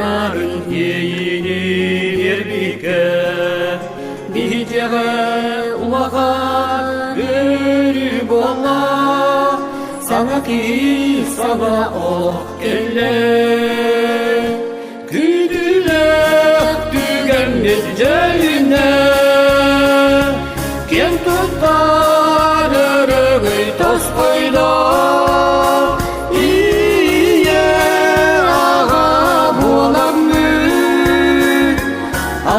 нарын иэйиини биэрбиккэ биһиэхэ улахан үөрүү буолла саҥа киһи саҥа олох кэллэ Күүтүүлээх түгэммит дьэ киэн туттар өрөгөй тосхойдо Ийэ аҕа буоламмыт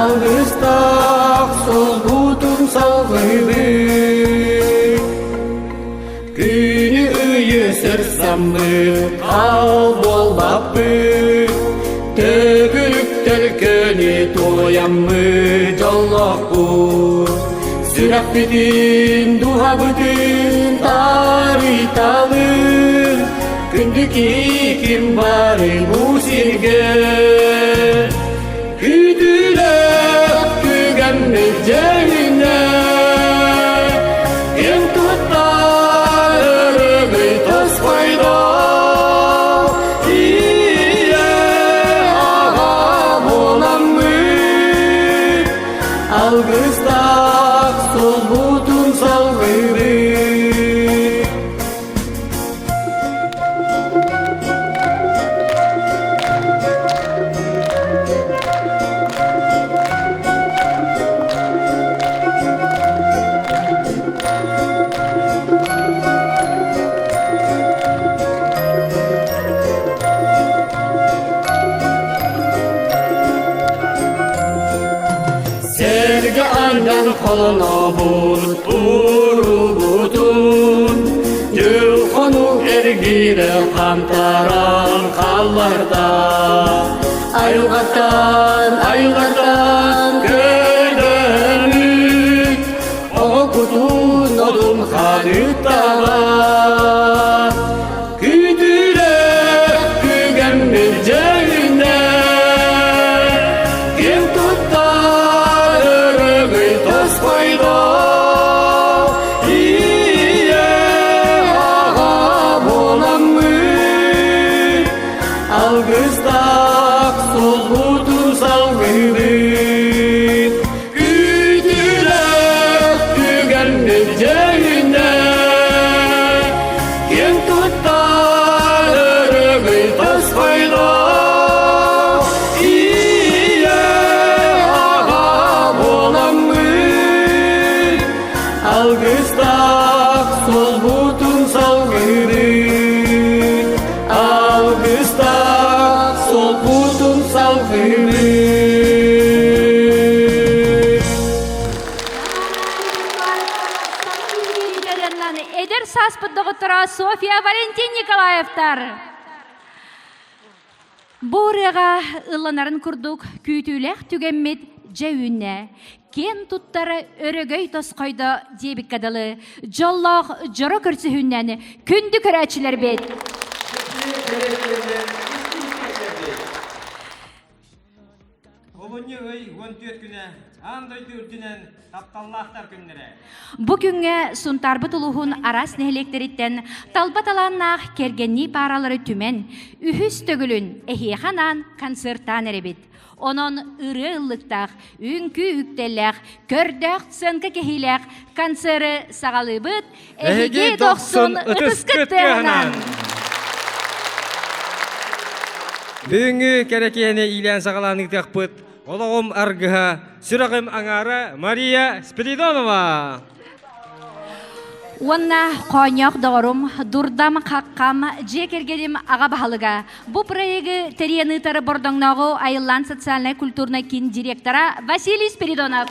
алгыстаах солбутун салгыыбыт Күнү ыйы сырсаммыт, хал буолбаппыт, Төгүрүктэр көнү туойаммыт дьоллоохпут. Сүрэхпитин, дууһабытын таарыйталыыр, Күндү ким бары бу сиргэ. Күүтүүлээх түгэммит дьэҥинэ Ким туттар өрөгөй тосхойдо Ийэ аҕа буоламмыт Алгыстаах суолбутун салгыыбыт Сэргэ андан холонобут урубутун Дьыл-хонук эргиирэ хантаран хаалларда Айылҕаттан, айылҕаттан көрдөммүт Оҕо кутун одун ханыттаҕа Күүтүүлээх түгэммит дьэҥнэ Ким туттар өрөгөй тосхойдо Ийэ аҕа буоламмыт Алгыстаах суолбутун салгыыбыт Күүтүүлээх түгэммит дьэҥнэ Киэн туттар өрөгөй тосхойдо Ийэ аҕа буоламмыт Алгыстаах суолбутун салгыырыт Алгыстаах суолбутун салгыырыт Эдэр сааспыт доҕотторо Софья Валентин Николаевтар. Бу ырыаҕа ылланарын курдук күүтүүлээх түгэммит дьэ үүннэ. Киэн туттар өрөгөй тосхойдо диэбиккэ дылы дьоллоох дьоро көрсүһүүннэн күндү көрөөччүлэрбит. Олунньу ый 14 күнэ аан дойду үрдүнэн тапталлаахтар күннэрэ. Бу күҥҥэ Сунтаарбыт улууһун араас нэһилиэктэриттэн талба талааннаах кэргэннии пааралары түмэн, үһүс төгүлүн эһиэхэ анаан концертаан эрэбит. Онон ырыа ыллыктаах, үҥкүү үктэллээх, көрдөөх сценка кэһиилээх концеры саҕалыыбыт. Эһиги дохсун ытыскыт тыаһынан! Бүгүҥҥү кэрэ киэһэни иилээн саҕалаан ыытыахпыт олоҕум аргыһа, сүрэҕим аҥаара Мария Спиридонова. Уонна хоонньоох доҕорум, дурдам хаххам, дьиэ кэргэним аҕа баһылыга. Бу проегы тэрийэн ыытар Бордоҥнооҕу Айыллаан социальнай-культурнай киин директора Василий Спиридонов.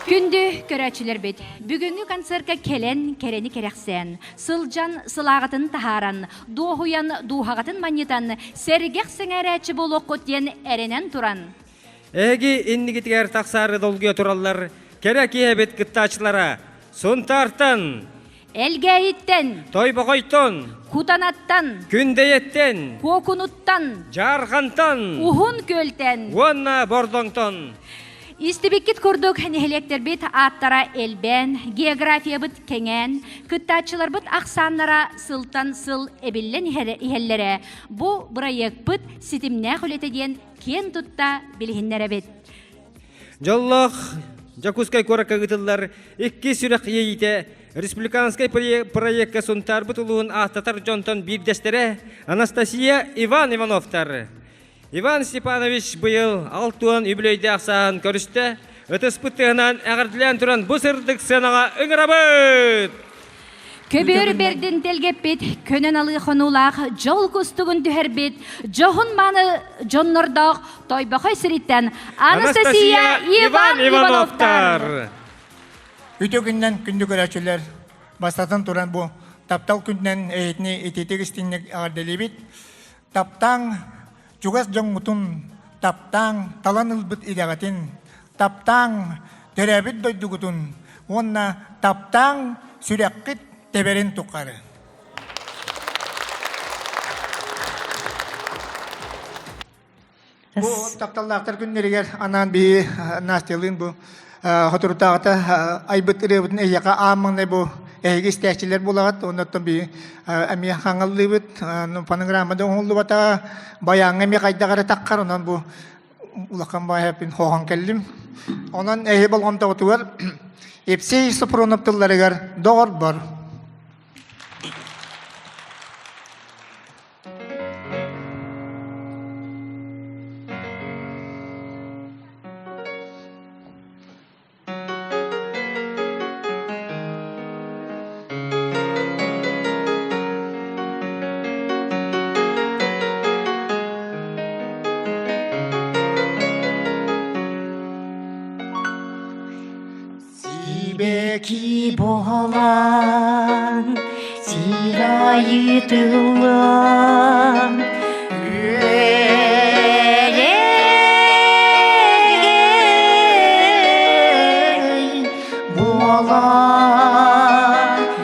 Күндү көрөөччүлэрбит, бүгүҥҥү концерка кэлэн кэрэни кэрэхсээн, сылдьан сылааҕытын таһааран, дуоһуйан дууһаҕытын манньытан, сэргэх сэҥээрээччи буолуоххут диэн эрэнэн туран. Эһиги иннигитигэр тахсаары долгуйа тураллар кэрэ киэһэбит кыттааччылара Сунтаартан, Элгээйиттэн, Тойбохойтон, Кутанаттан, Күндэйэттэн, Куокунуттан, Дьаархантан, Уһун Күөлтэн уонна Бордоҥтон. Истибиккит курдук нэһилиэктэрбит ааттара элбээн, географиябыт кэҥээн, кыттааччыларбыт ахсааннара сылтан сыл эбиллэн иһэллэрэ бу бырайыакпыт ситимнээх үлэтэ диэн киэн тутта билиһиннэрэбит. Дьоллоох Дьокуускай куоракка ыытыллар икки сүрэх иэйиитэ республиканскай проекка Сунтаарбыт улууһун ааттатар дьонтон биирдэстэрэ Анастасия Иван Ивановтар. Иван Степанович быйыл 60 үбүлүөйдээх сааһын көрүстэ. Ытыспыт тыаһынан эҕэрдэлээн туран бу сырдык сыанаҕа ыҥырабыт! Көбүөр бэрдин тэлгэппит, көнөн алыы хонуулаах дьол кустугун түһэрбит, дьоһун мааны дьоннордоох Тойбохой сириттэн Анастасия Иван Ивановтар! Үтүө күннэн күндү көрөөччүлэр, бастатан туран бу таптал күнүнэн эһитини итиитик истиҥник эҕэрдэлиибит. Таптааҥ чугас дьоҥҥутун, таптааҥ талан ылбыт идэҕитин, таптааҥ төрөөбүт дойдугутун уонна таптааҥ сүрэххит тэбэрин тухары. Бу тапталлаахтар күннэригэр анаан биһи Настялыын бу соторутааҕыта айбыт ырыабытын эһиэхэ аан маҥнай бу эһиги истээччилэр буолаҕыт. Оннуттан биһи эмиэ хаҥаллыыбыт, фонограмма да оҥоһуллубата, байааҥҥа эмиэ хайдах эрэ таххар, онон бу улахан баайаппын хоһон кэллим. Онон эһи болҕомтоҕутугар Епсей Сопронов тылларыгар доҕорбор. Сибэки буолан, сир айыы тыллан, үөрэгэй буолан,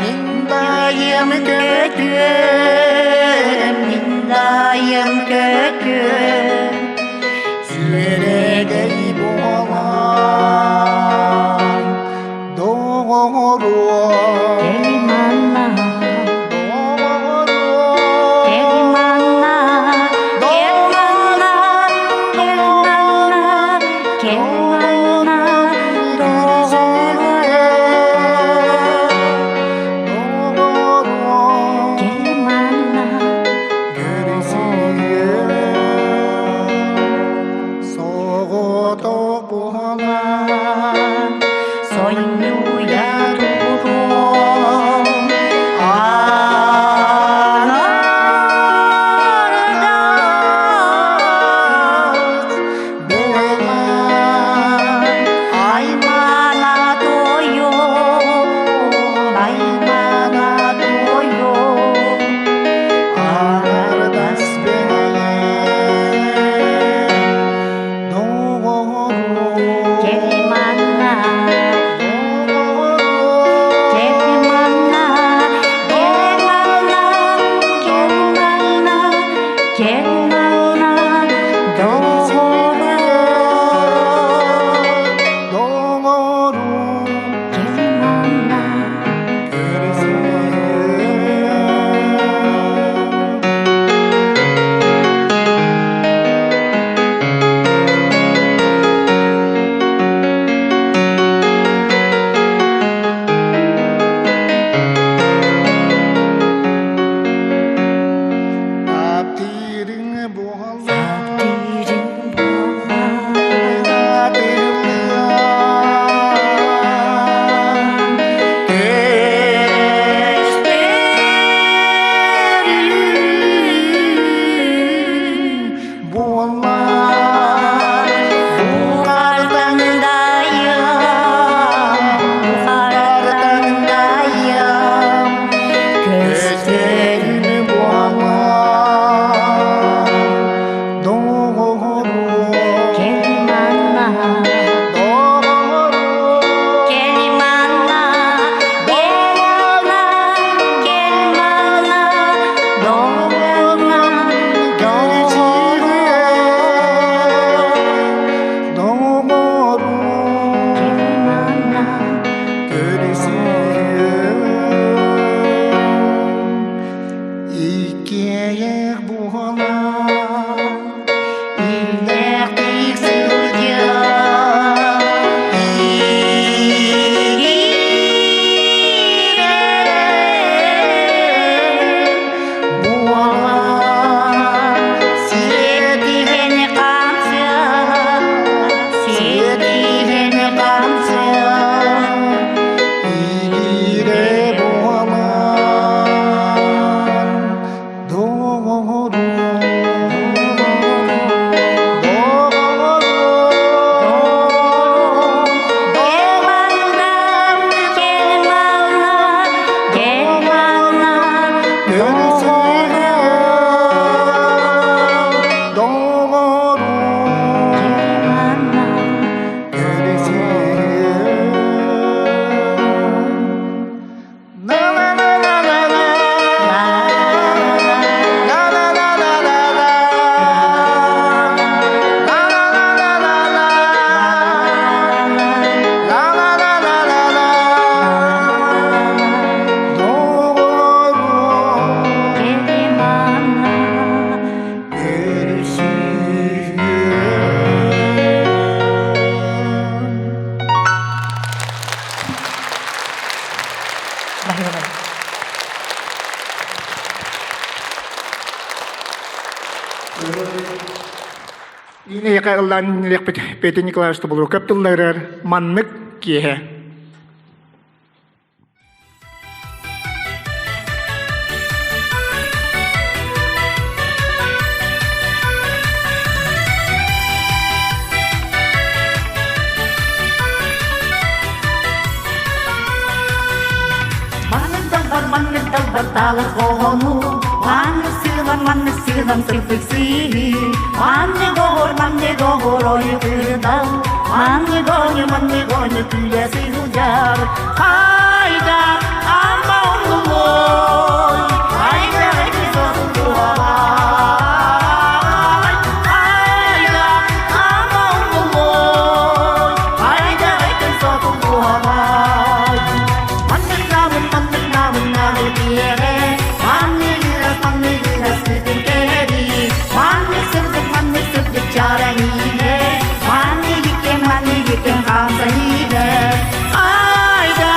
мин дайым көтүөм, мин дайым көтүөм, Сүөрэгэй буолан доҕоруо Кэл манна, кэл манна, кэл манна, кэл манна, кэл манна, доҕоруо. Кэл манна, Соҕотох буолан сонньуйа туһан. Эйиэхэ ыллаан иһиэхпит Петя Николаевич Тобулуокап тылларыгар маннык киэһэ. Маннык далбар, маннык далбар таалар хоһону, маннык сыылан, маннык сыылан сырдык сыыһы, маннык оҕор, маннык оҕор ойу кырдал, маннык оонньу, маннык оонньу күлэ сылдьар. Хайда, ама оннулуой, хайда сотулуой, хайда, ама оннулуой, хайда сотулуой. Маннык намын, маннык намын намын киэҕэ, маннык ыраас, маннык ыраас күтүн кэри, маннык сырдык, маннык сырдык чараҥ иһэ, маннык иккиэн, маннык иккиэн хаамсан иһэ. Айда,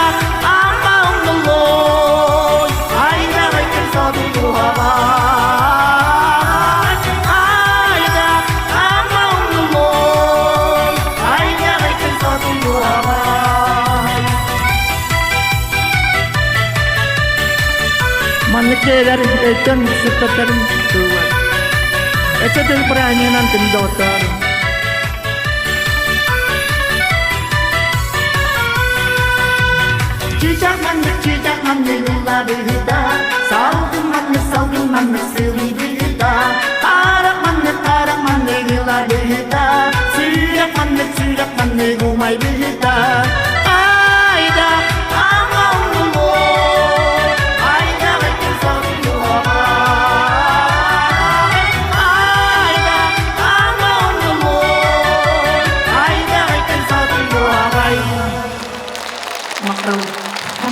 ама умнуллуой, айда айкын сотулуһабай. Айда, ама умнуллуой, айда айкын сотулуһабай. Маннык дьиэлэр өйтөн сыттаттарын туһугар. Өссө тыл бырааһынньыгынан күндү доҕоттоор. Чыычаах маннык, чыычаах маннык ыллаабыта, салгын маннык, салгын маннык сылыйбыта, харах маннык, харах маннык ыллаабыта, сүрэх маннык, сүрэх маннык умайбыта. Айда, ама умнулуой, айда айкын сотулуой. Айда, ама умнулуой, айда айкын сотулуой. Махтал.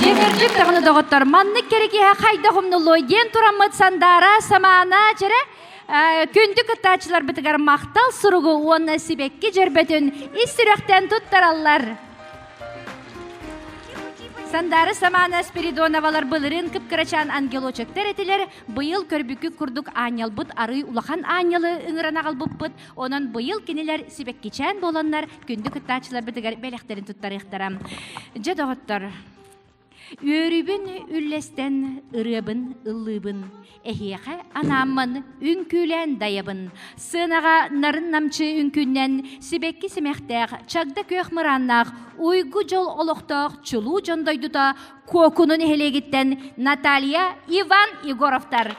Дьэ кырдьык даҕаны доҕоттор, маннык кэрэ киэһэ хайдах умнуллуой диэн тураммыт Сандаара Самаана чэрэ күндү кыттааччыларбытыгар махтал суругу уонна сибэкки дьөрбөтүн ис сүрэхтэн туттараллар. Сандаара Самаана Спиридоновалар былырыын кып-кырачаан ангелочектар этилэр, быйыл көрбүккүт курдук аанньалбыт арыы улахан аанньалы ыҥыран аҕалбыппыт, онон быйыл кинилэр сибэккичээн буоланнар күндү кыттааччыларбытыгар бэлэхтэрин туттарыахтара. Дьэ доҕоттор, үөрүүбүн үллэстэн ырыабын ыллыыбын, эһиэхэ анааммын үҥкүүлээн дайабын. Сыанаҕа нарын-намчы үҥкүүннэн сибэкки симэхтээх, чагда күөх мырааннаах, уйгу дьол олохтоох чулуу дьон дойдута Куокуну нэһилиэгиттэн Наталья Иван Егоровтар.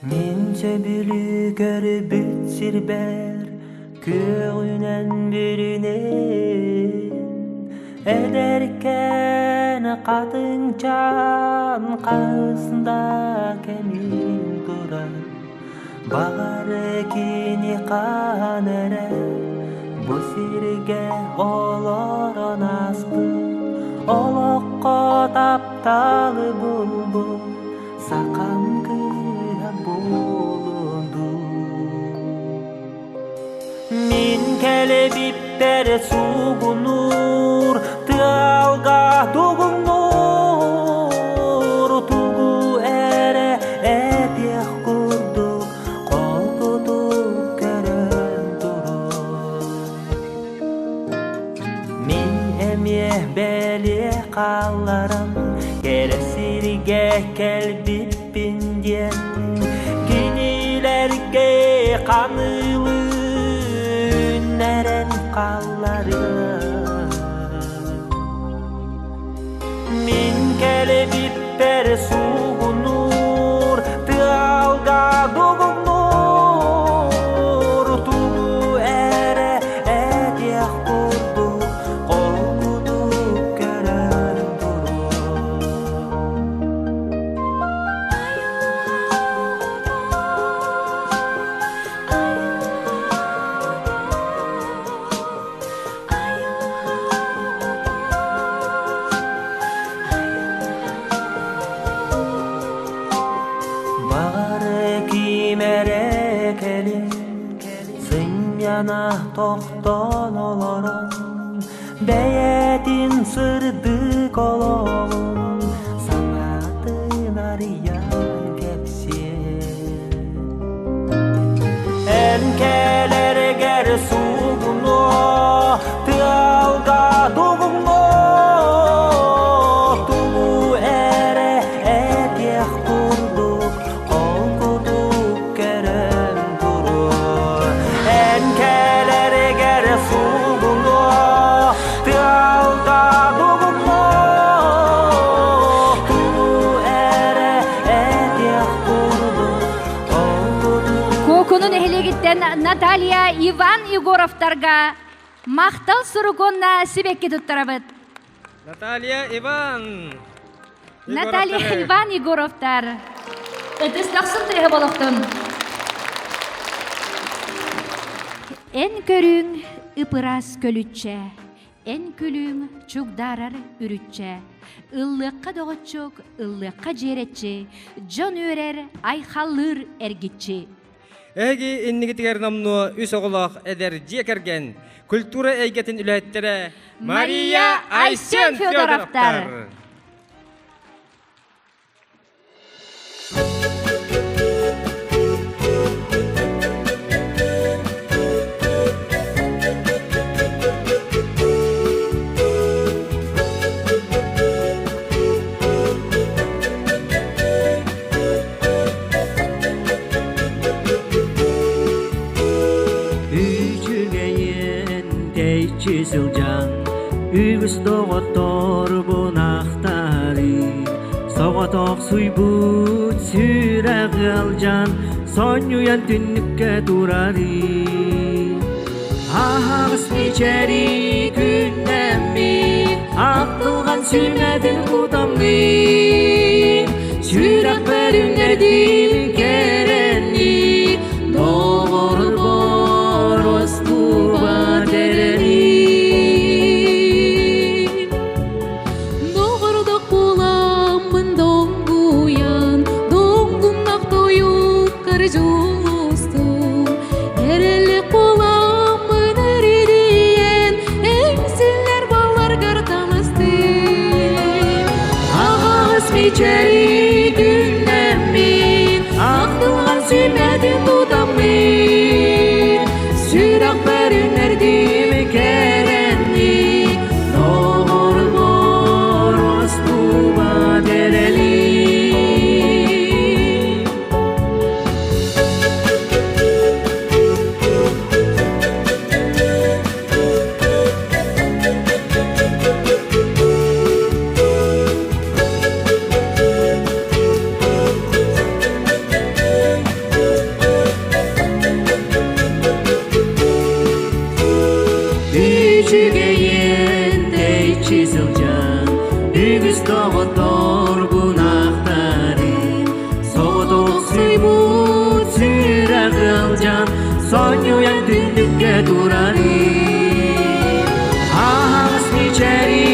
Мин сөбүлүү көрбүт сирбэр күөҕүнэн бүрүнэн эдэркээн хатыҥчаан хас да кэмин турар баҕар кини хаһан эрэ бу сиргэ олорон ааспыт олоххо тапталы булбут сахам кыыһа буолуон дуу Мин кэлэбиппэр суугунуур тыалга тугуҥнуур тугу эрэ этиэх курдук холкутук көрөн турар Мин эмиэ бэлиэ хаалларан кэрэ сиргэ кэлбиппин диэн кинилэргэ ханыылыын хаалларыам Мин кэлэбиппэр суугунуур тыалга дугуҥнуур тугу эрэ этиэх курдук холкутук көрөн туруо Тохтоон олорон бэйэтин сырдык олоҕун санаатын арыйан кэпсиэ. Эн кэлэргэр суугунуо, тыалга дугуҥнуо, тугу эрэ этиэх курдук холкутук көрөн туруо. Эн кэлэргэр суугунуо, тыалга дугунуо, тугу эрэ этиэх курдук холкутук Куокуну нэһилиэгиттэн Наталья Иван Егоровтарга махтал сурук уонна сибэкки туттарабыт. Наталья Иван Наталья Иван Егоровтар. Ытыс тахсын тыаһа болохтун. Эн көрүҥ ып-ыраас көлүччэ, эн күлүүҥ чугдаарар үрүччэ. Ыллыахха доҕоччук, ыллыахха дьиэрэччи, дьон үөрэр, айхаллыыр эргиччи. Эһиги иннигитигэр номнуо үс оҕолоох эдэр дьиэ кэргэн, культура эйгэтин үлэһиттэрэ Мария Айсен Федоровтар. Үчүгэйин тэйчи сылдьан, үгүс доҕотторбун ахтарыы, соҕотохсуйбут сүрэх ыалдьан, сонньуйан түннүккэ турарыы. Аһаҕас мичэри күннэммит, ахтылҕан сүмэтин кутаммыт, сүрэхпэр үннэрдим кэрэнни, доҕорбор остуба тэрэри. Доҕордох буоламмын долгуйан, долгуннах тойуккар дьулустум. Эрэллик буоламмын эридийэн, эҥсиллэр баларгар таҥастым. Аҕаҕыс мичэри күннэммин, ахтылҕан сүмэтин тутаммын, сүрэхпэр үнэрдим кэрэнни, доҕорбор остуба эрэли. Үчүгэйин тэйчи сылдьан, үгүс доҕотторбун ахтарым. Соҕотохсуйбут сүрэх ыалдьан, сонньуйан түннүккэ турарым. Аһаҕас мичэри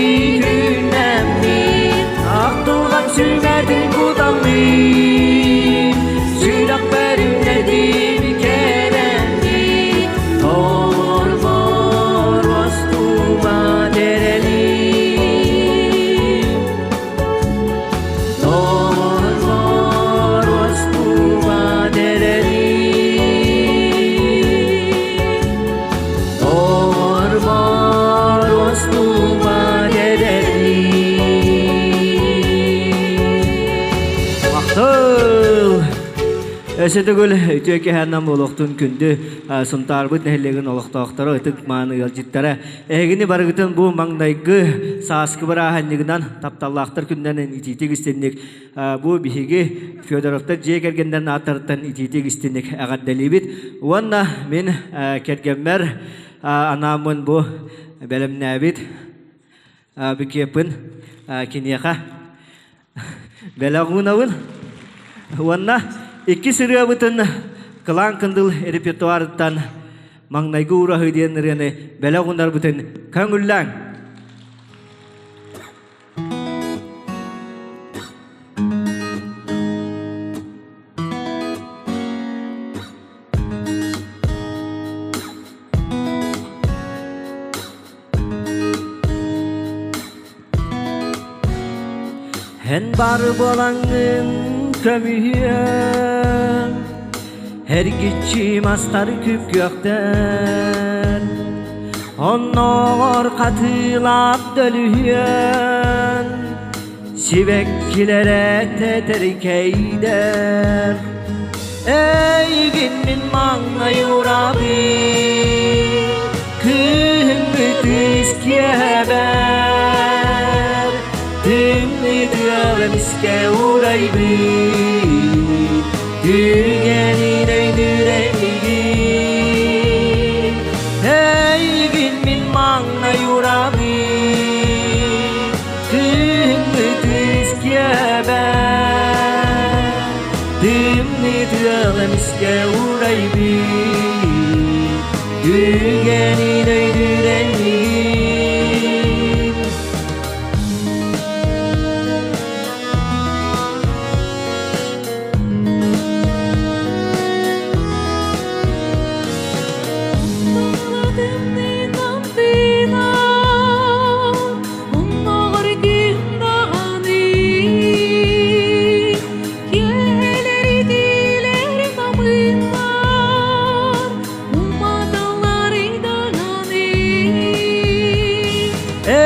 күннэммит, ахтылҕан сүмэтин кутаммыт, сүрэхпэр үннэрдим кэрэммит, Торбор остуба тэрэлим. Торбор остуба тэрэлим. Торбор остуба тэрэлим. Махтал! Өссө төгүл үтүө киһэннэн буолуохтун күндү Сунтаарбыт нэһилиэгин олохтоохторо ытык мааны ыалдьыттара. Эһигини барыгытын бу маҥнайгы сааскы бырааһынньыгынан тапталлаахтар күннэрин итиитик истинник бу биһиги Федоровтар дьиэ кэргэннэрин ааттарыттан итиитик истинник эҕэрдэлиибит. Уонна мин кэргэммэр анааммын бу бэлэмнээбит букеппын киниэхэ бэлэх уунабын. Уонна иккис ырыабытын Кылаан Кындыл репертуарыттан Маҥнайгы уураһыы диэн ырыаны бэлэх уунарбытын көҥүллээҥ. Эн бар буолаҥҥын көмүһүөҥ, Эргиччи мастар күп-күөхтэр, Оннооҕор хатыылаах дөлүһүөн, Сибэккилэрэ тэтэркэйдэр. Эйигин мин маҥнай урабын, Күһүҥҥү тыыс киэһэбэр, Тымныы тыал эмискэ урайбыт, Түгэнин өйдүүр эйигин. Эйигин мин маҥнай урабын, Күһүҥҥү тыыс киэһэбэр, Тымныы тыал эмискэ урайбыт, Түгэнин өйдүүр эйигин.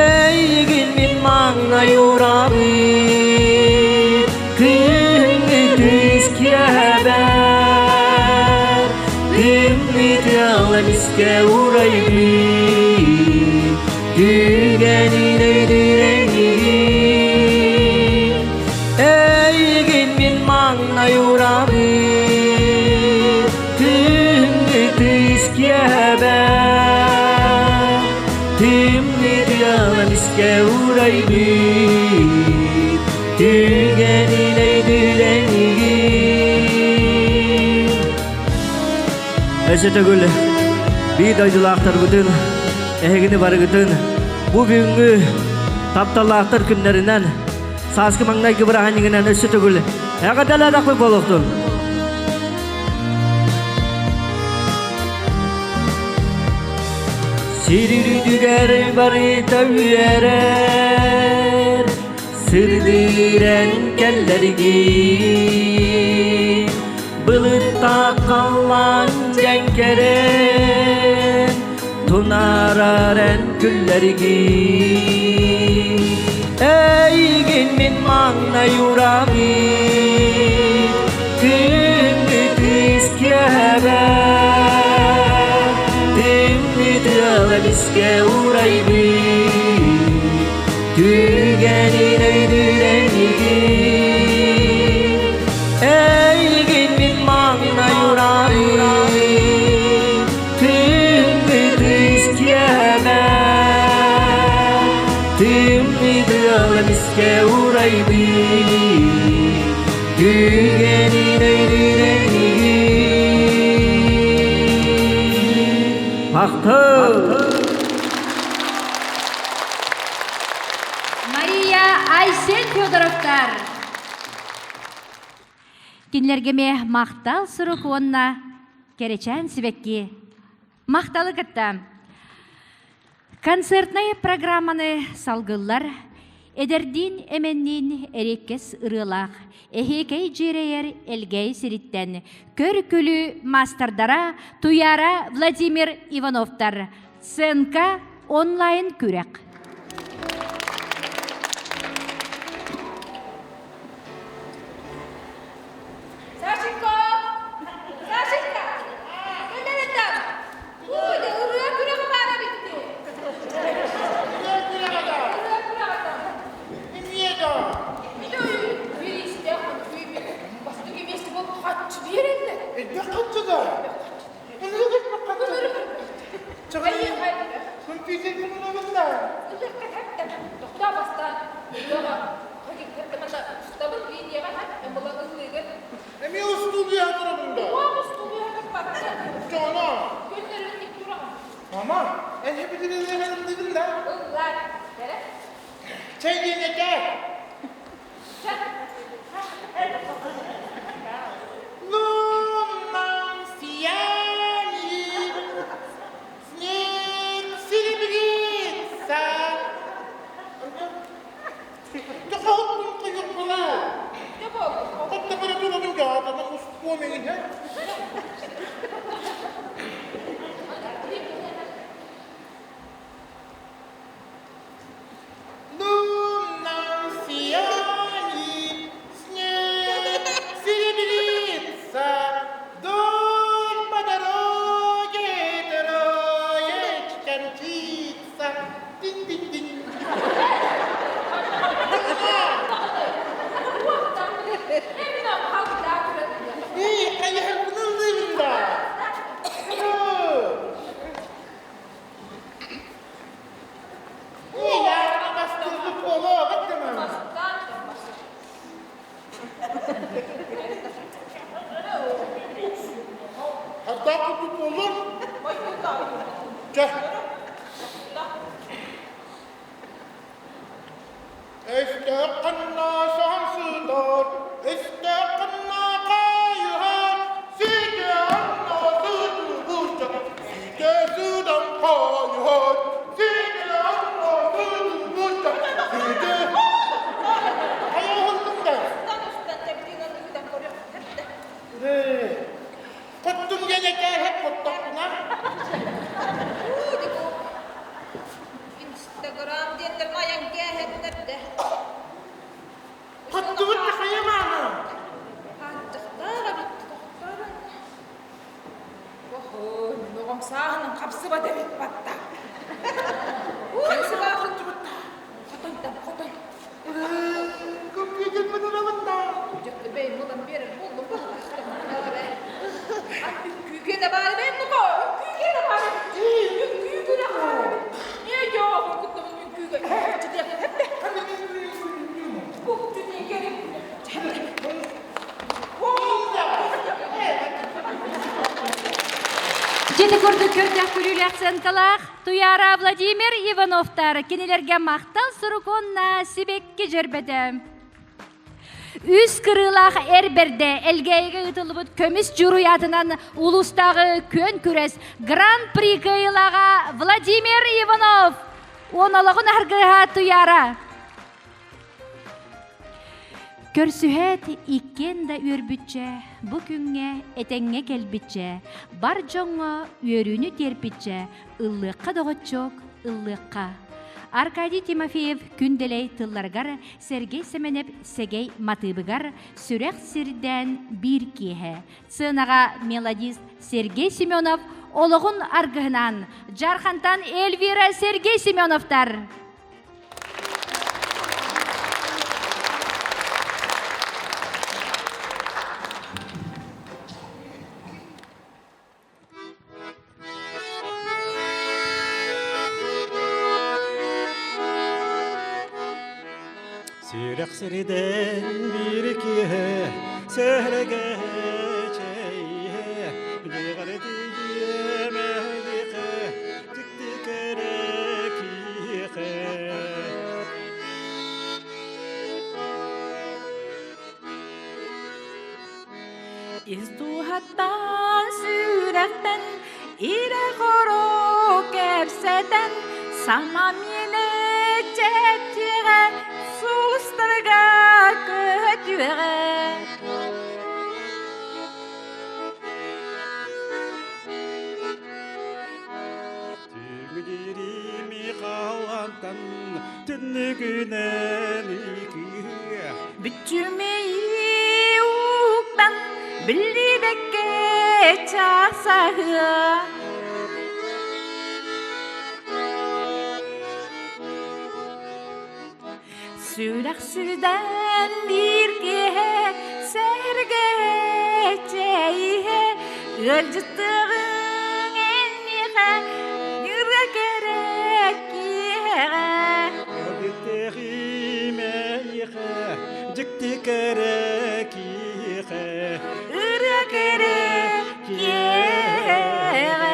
Эйигин мин маҥнай урабын, Күһүҥҥү күүс киэһэбэр, Тымныы тыал эмискэ урайбыт, Түгэнин өйдүүр эйигин. Эйигин мин маҥнай урабын, Күһүҥҥү күүс киэһэбэр, Тымныы тыал эмискэ урайбыт, Түгэнин өйдүүр эйигин. Өссө төгүл биир дойдулаахтарбытын, эһигини барыгытын бу бүгүҥҥү тапталлаахтар күннэринэн сааскы маҥнайгы бырааһынньыгынан өссө төгүл эҕэрдэлээтэхпит буолуохтун! Сир үрдүгэр барыта үөрэр, сырдыыран кэллэргин, былыттаах халлаан дьэҥкэрэн, тунаарар эн күллэргин. Эйигин мин маҥнай урамын, күндү кыыс киэһэбэр, тымныы тыал эмискэ урайбыт, түгэнин өйдүүр эйигин. Эйигин мин маҥнай урамын, күндү кыыс киэһэбэр, тымныы тыал эмискэ урайбыт, түгэнин өйдүүр эйигин. Махтал! Мария Айсен Федоровтар. Кинилэргэ эмиэ махтал сурук уонна кэрэчээн сибэкки Махталы кытта концертнай программаны салгыллар эдэрдиин эмэнниин эриэккэс ырыалаах эһиэкэй дьиэрэйэр Элгээйи сириттэн көр-күлүү маастардара Туяра Владимир Ивановтар сценка онлайн күрэх. Сашенька! Сашенька! Кэллэрэтэ! Ууй, ырыа күрэҕэ баара битти. Ырыа күрэҕэ да? Ырыа күрэҕэ да. Эмиэ да? Бириистээх бастакы миэстэ буолбу хаччы биэрэллэр. Элбэх хаччы да? Ынырык элбэх хаччы. Чаҕай, компьютер кунунабын да? Тохтоо бастаан. Эмиэ устуудуйа турабын да? Дьоно. Мама, эн хэпитилиһэрин да? Чэй диэн этэ. Луннан сиянит, снег серебрится. Өстөөххүнэ саҥсытар, өстөөххүнэ хайыһар, ситэ анна сытыбычча, ситэ сыдан хайыһар, ситэ анна сытыбычча, ситэ Хайыһыллым да? Куттум диэн этээһэт куттахпына. Инстаграм диэннэр майан кээһэннэрдэ. Хоттубут да хайа маама? Хааччахтаах эбит, тохторун. Охой, оҕом сааһынан хапсыбат эбит батта. Хапсыбат хоттубут да. Хотойдам, хотой. Компьютербин ылабын да. Дьэ, бэйм ылан биэрэр буоллум буолла. Үҥкүүгэ да баар эбээт буко, үҥкүүгэ да баар Үҥкүүгэ да баар Не жоо, куттабын үҥкүүгэ. Читиэхпэ. Дьити курдук көрдөөх күлүүлээх сценкалаах Туяра Владимир Ивановтар кинилэргэ махтал сурук уонна сибэкки дьөрбөтө. Үс кырыылаах эр бэрдэ Элгээйигэ ыытыллыбыт көмүс дьуруйаатынан улуустааҕы күөн күрэс Гран-при кыайыылааҕа Владимир Иванов уонолоҕун аргыһа Туяра. Көрсүһээт иккиэн да үөрбүччэ, бу күҥҥэ этэҥҥэ кэлбиччэ, бар дьоҥҥо үөрүүнү тиэрпиччэ, ыллыахха доҕоччуок, ыллыахха. Аркадий Тимофеев күн дэлэй тылларыгар Сергей Сэмэнэп сэгэй матыыбыгар сүрэх сирдээн биир киэһэ сценаҕа мелодист Сергей Семенов олоҕун аргыһынаан Дьаархантан Эльвира Сергей Семеновтар Сүрэх сиридэн биир киэһэ сэһэргэ чэйиһэ дьиэҕэр тиийиэмэйиэхэ дьикти кэрэ киһиэхэ. Ис дууһаттан сүрэхтэн ирэ-хоро кэпсэтэн сама миэнэ чэпчиэҕэ сулустарга көтүөҕэ. Түмүдири халантан түннүгүнэн икиһэ. Бүтүмэйи уктан биллибэккэ часаһыа. Сүрэх сүдэн биир киэһэ сэргэ чэйиһэ ыалдьыттыаҕыҥ энниэхэ ырыа кэрэ киэһэҕэ Ыалдьыттыаҕым дьикти кэрэ киэһэ ырыа кэрэ киэһэҕэ.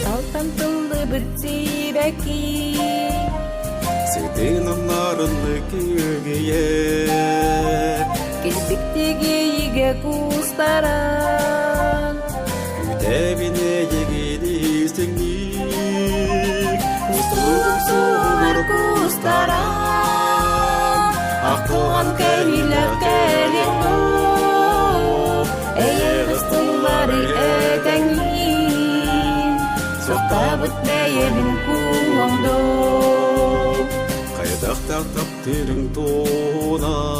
Талтан тыллыбыт сибэки Сытыным нарынны күгүйе Килбиктиги кустаран Күтэбине егиди сеңник Кустугум сугумар кустаран Ахтылган кэлилэр кэлин Эйэҕэс тыллары этэҥҥин Суохтаабыт бэйэбин кууҥоҥдо Хайдахтаах таптыырыҥ туһунан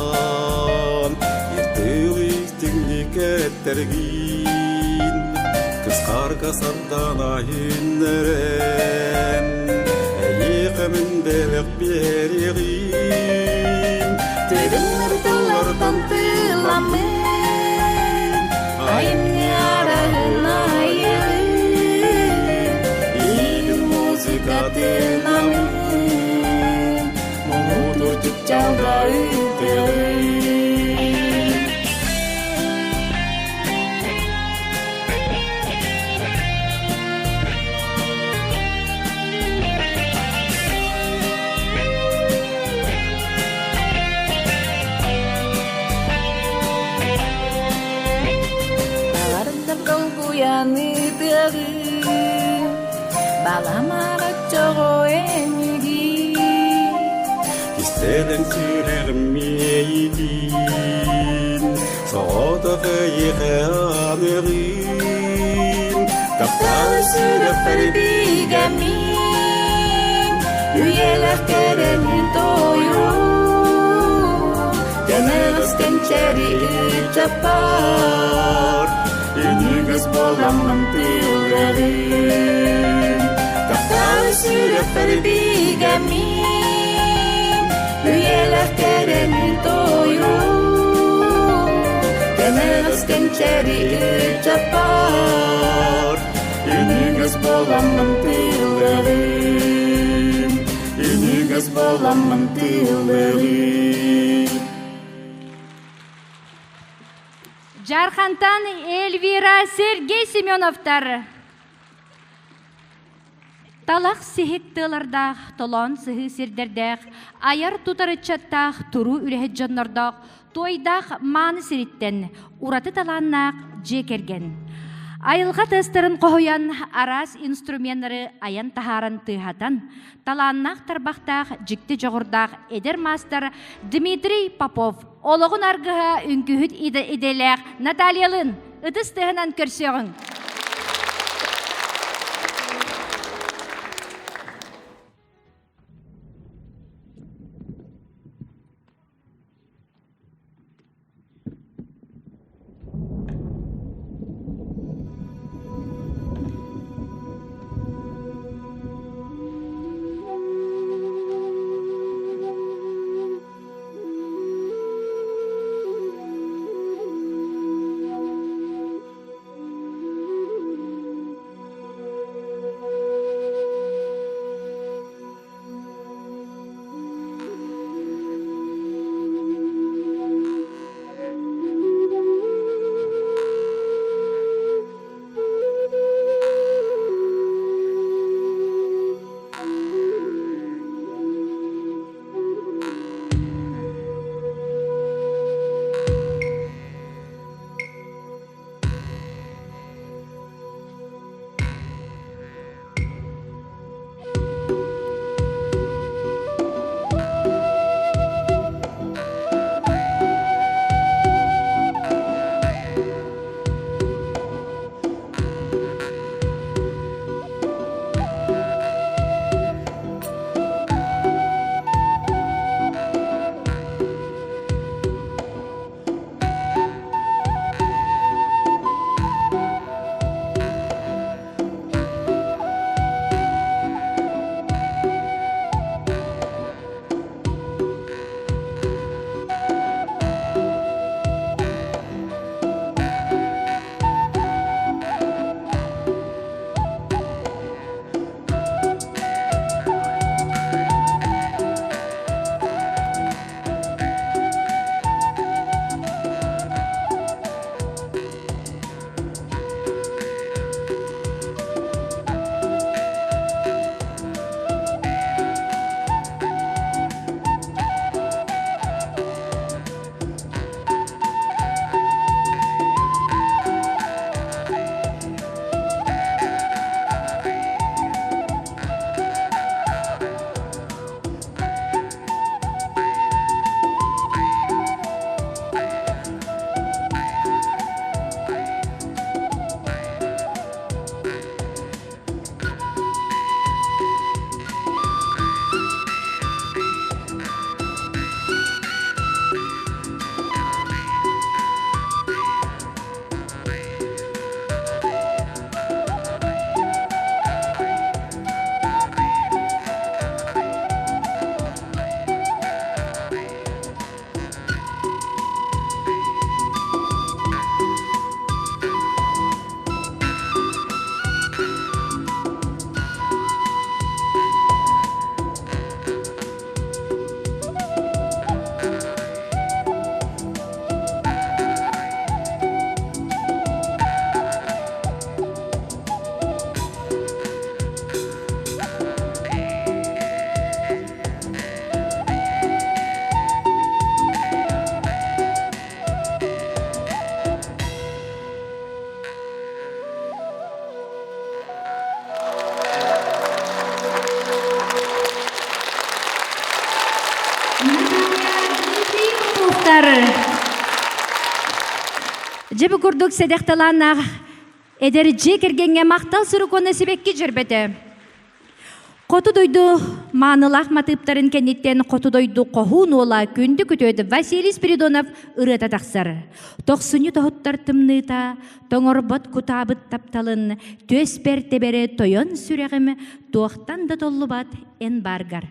Иртыл истиҥник эттэргин Кысхарга сардана үүннэрэн Эйиэхэ мин. Аламаҕа чоҕо эниги Кистэлэҥ сүрэҕим миэйитин Соҕотох эйиэхэ аныырым Таптал сүрэхпэр бигэммин Үйэлээх кэрэни тойон Кэнэҕэс кэнчээри ыччаппар Үнүгэс буоламмын тыылларым Таптал сүрэхпэр бигэммин Үйэлээх кэрэни тойон Кэнэҕэс кэнчээри ыччаппар Үнүгэс буоламмын тыылларым Үнүгэс буоламмын тыылларым Жархантан Эльвира Сергей Семеновтар. Талах сиһик тыалардаах, толоон сыһыы сирдэрдээх, айар тутар ыччаттаах, туруу үлэһит дьоннордоох, туойдаах мааны сириттэн ураты талааннаах дьиэ кэргэн. Айылҕа тыастарын хоһуйан, араас инструменнары айан таһааран тыаһатан, талааннаах тарбахтаах, дьикти дьоҕурдаах эдэр маастар Дмитрий Попов олоҕун аргыһа үҥкүүһүт идэлээх Натальялыын ытыс тыаһынан көрсүөҕүҥ. Дьэ бу курдук сэдэх талааннаах эдэр дьиэ кэргэҥҥэ махтал сурук уонна сибэкки дьөрбөтө. Хоту дойду маанылаах матыыптарын кэнниттэн хоту дойду хоһуун уола күндү күтүөт Василий Спиридонов ырыата тахсар. Тохсунньу тоһуттар тымныыта, тоҥорбот кутаабыт тапталын, түөспэр тэбэрэ тойон сүрэҕим туохтан да толлубат эн бааргар.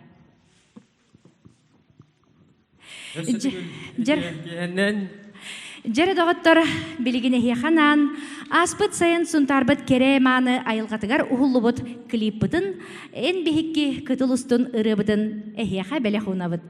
Дьэрэ доҕоттор, билигин эһиэхэ анаан ааспыт сайын Сунтаарбыт кэрэ мааны айылҕатыгар уһуллубут клиппытын эн биһикки кытыл устун ырыабытын эһиэхэ бэлэх уунабыт.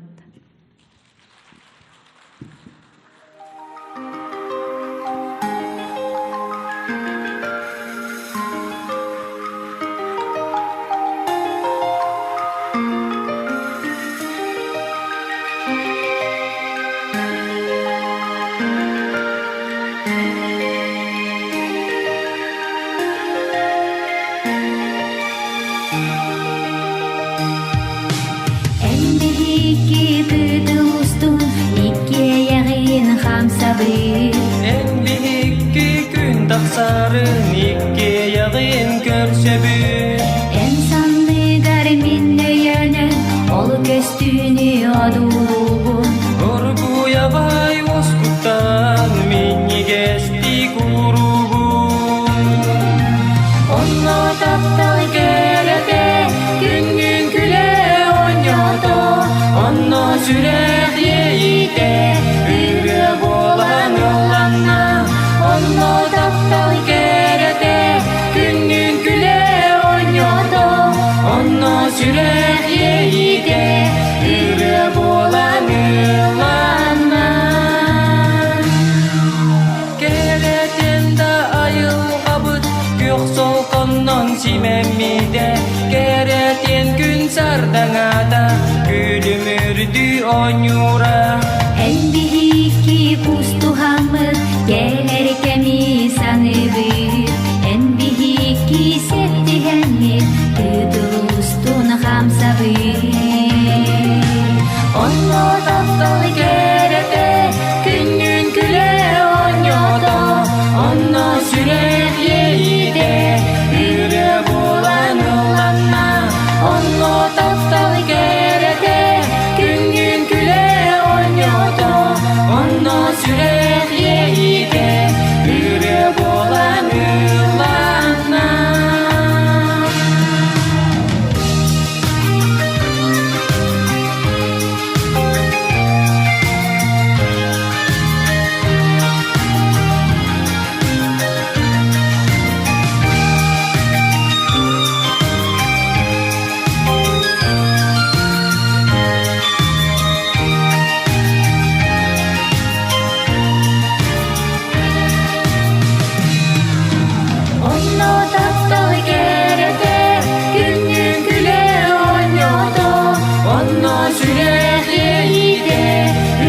Эн биһикки кытыл устун иккиэйэҕин хамсабыт. Эн биһикки күн тахсарын иккиэйэҕин көрсөбүт. Эн санныгар мин өйөнөн ол көстүүнү одуулуубун. Оргуйабай уоскуттан минньигэстик уруубун. Онно таптал кэрэтэ күннүн күлэ оонньоото, Онно сүрэх иэйиитэ ырыа буолан ылланна. Онно таптал кэрэтэ күннүн күлэ оонньоото, Онно сүрэх иэйиитэ ырыа буолан ылланна. Кэрэтин да айылҕабыт күөх солконнон симэммитэ, Кэрэтин күн сардаҥата күлүмүрдүү оонньуура. Эн биһикки кустуһаммыт кэлэр кэми саныыбыт, Эн биһикки сэттиһэммит кытыл устун хамсабыт. Онно таптал кэрэтэ күннүн күлэ оонньоото, Онно сүрэх иэйиитэ ырыа буолан ылланна. Онно таптал кэрэтэ күннүн күлэ оонньоото, Онно сүрэх иэйиитэ ырыа буолан ылланна. Онно таптал кэрэтэ күннүн күлэ оонньоото, Онно сүрэх иэйиитэ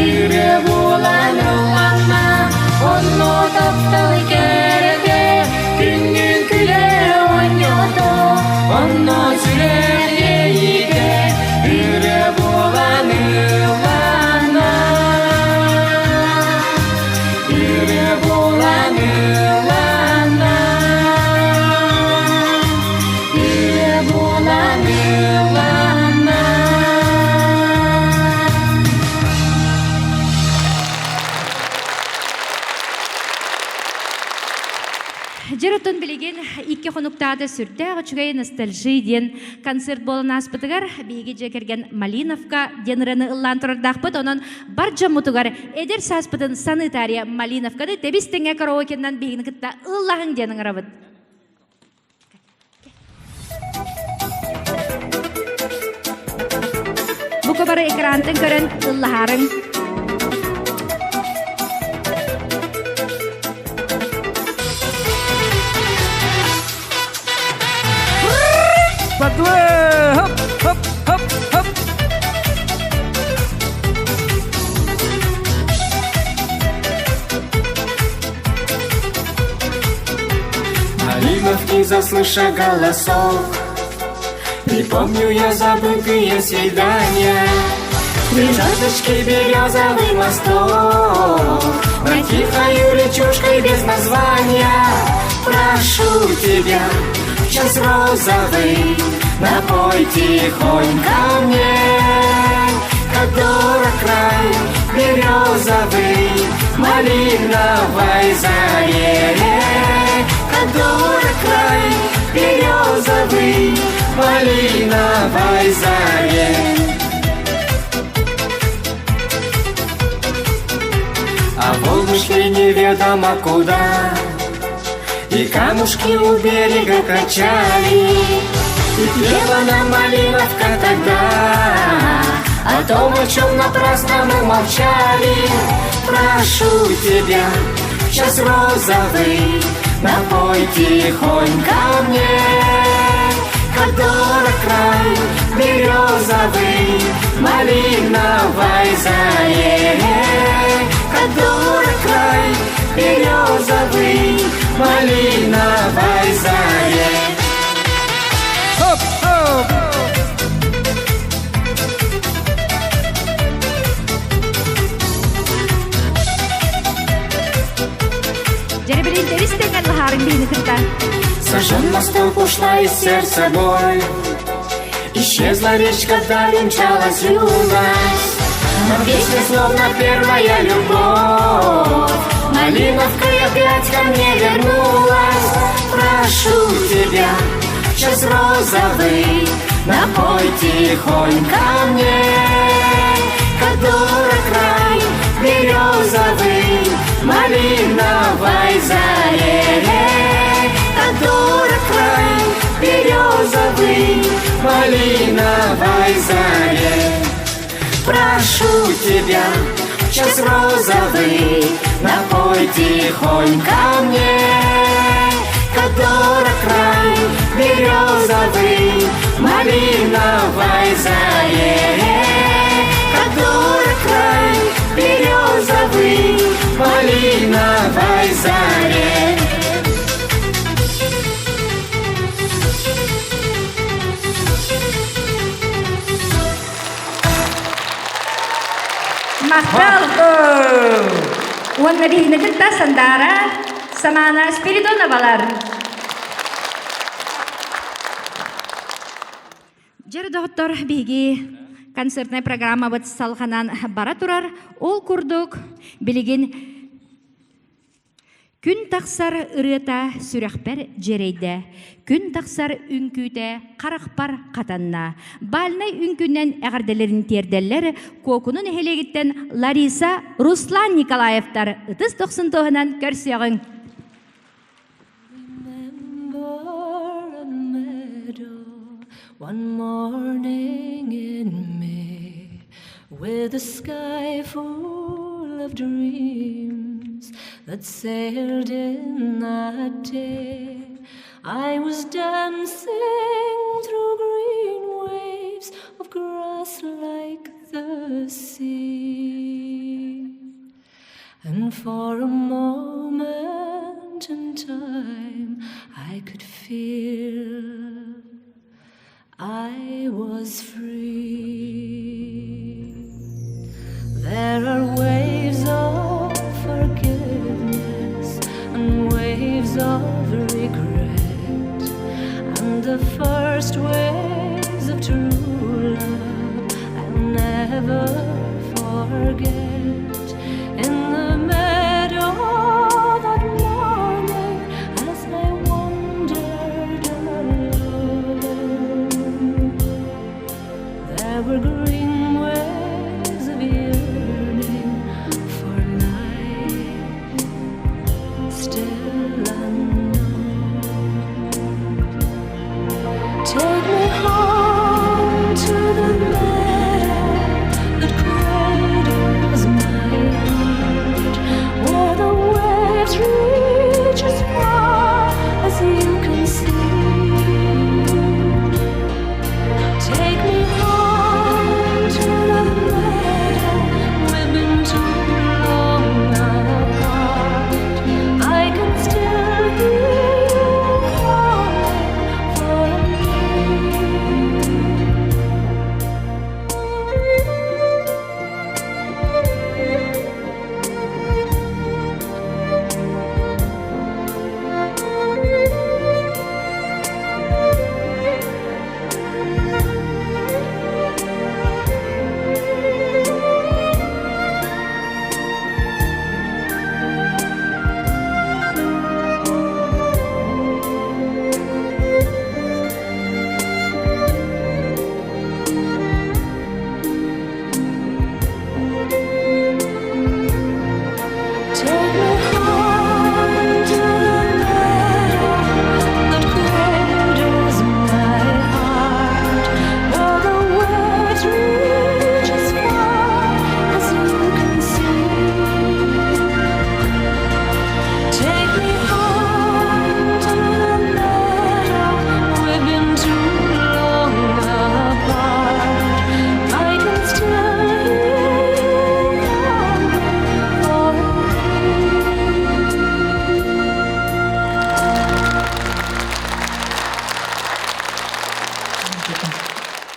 ырыа буолан ылланна. Онно таптал кэрэтэ күннүн күлэ оонньоото, Онно сүрэх иэйиитэ ырыа буолан ылланна. Ырыа буолан ылланна. Ырыа буолан ылланна. Дьэр билигин икки хонуктаата сүрдээх үчүгэй ностальжи диэн концерт буолан ааспытыгар биһиги дьиэ кэргэн Малиновка диэн ырыаны ыллаан турардаахпыт. Онон бар дьоммутугар эдэр сааспытын саныы Малиновканы тэбис тэҥэ караокеннан биһигини кытта ыллаһыҥ диэн ыҥырабыт. Бука бары экрантан көрөн ыллаһаарыҥ. Хоп, хоп, хоп, хоп. Малиновки, заслыша голосов, Припомню я забытые свидания. Три чашечки березовый мостов Над тихою речушкой без названия Прошу тебя, в час розовый Напой тихонько мне Как дорог край березовый Малиновой заре Как дорог край березовый Малиновой заре А волны шли неведомо куда, И камушки у берега качали, И пела нам малиновка тогда О том, о чем напрасно мы молчали. Прошу тебя, в час розовый, Напой тихонько мне, Как дорог край березовый, Малиновой заре, Как дорог край березовый, Малиновой заре. Хоп, хоп! Дьэрибилин истэҥэр лаһаарын биһини кытта. Сожжен мосток ушла из сердца боль Исчезла речка, вдаль умчалась юность Но песня словно первая любовь Малиновка опять ко мне вернулась Прошу тебя, в час розовый Напой тихонько мне Как дорог край березовый Малиновой заре Как дорог край березовый Малиновой заре Прошу тебя, в час розовый Напой тихонько мне Как дорог край березовый Малиновой заре Как дорог край березовый Малиновой заре Махтал! Уонна биһини кытта Сандаара Самана Спиридоновалар. Дьэр доҕоттор биһиги концертнай программабыт салҕанан бара турар. Ол курдук билигин Күн тахсар ырыата сүрэхпэр дьиэрэйдэ, күн тахсар үҥкүүтэ харахпар хатанна. Бальнай үҥкүүнэн эҕэрдэлэрин тиэрдэллэр Куокуну нэһилиэгиттэн Лариса, Руслан Николаевтар ытыс дохсун туһунан көрсүөҕүҥ. Remember a meadow one morning in May with a sky full of dreams that sailed in that day. I was dancing through green waves of grass like the sea. And for a moment in time, I could feel I was free. There are waves of forgiveness and waves of regret, and the first waves of true love I'll never forget. In the meadow that morning, as I wandered alone, there were green waves of yearning for life still unknown. Take me home to the meadow that cradles my heart, where the waves reach as far as you can see. Take me home.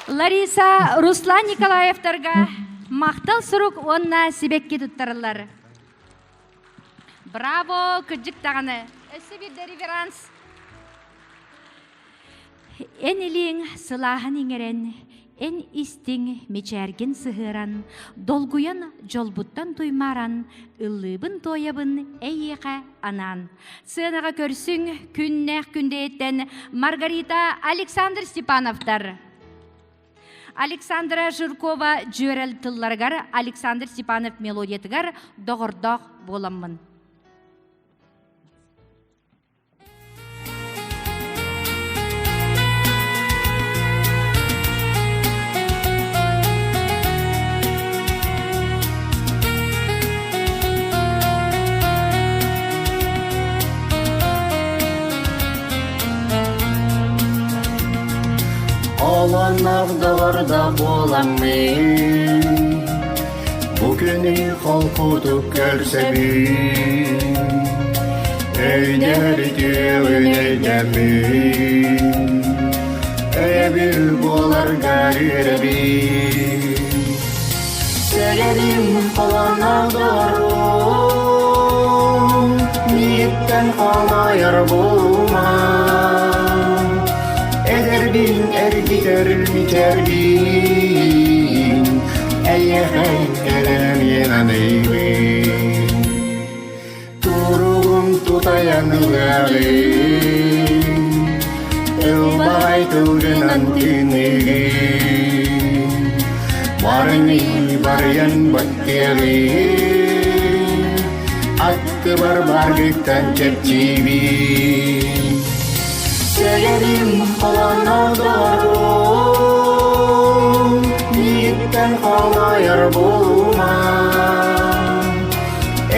Лариса Руслан Николаевтарга махтал сурук уонна сибэкки туттарыллар. Браво, кырдьык даҕаны. Өссө биирдэ реверанс. Эн илииҥ сылааһын иҥэрэн, эн истиҥ мичээргин сыһыаран, долгуйан дьолбуттан туймааран, ыллыыбын-туойабын эйиэхэ анаан. Сыанаҕа көрсүҥ күннээх күндэйиттэн Маргарита Александр Степановтар. Александра Жиркова дьүөрэл тылларыгар Александр Степанов мелодиятыгар доҕордоох буоламмын. Олоннох доҕордо буоламмын, Бу күнү холкутук көрсөбүн, Өйдөһөр үтүөҕүн өйдөммүн, Өйөбүл буоларга үөрэбин. Сэгэрим холонох доҕорум, Мииттэн хомойор буолума. Эдэрбин эргитэр мичээрбин, Эйиэхэ эрэмиэн аныыбын. Туругум тутайан ылыаҕын, Ылбаҕай тылгынан тыыныгын, Барыҥый барыйан баттыаҕын, Аттыбар баргыттан чэпчиибин. Сэгэрим холонодорум, Мииттэн хомойор буолума.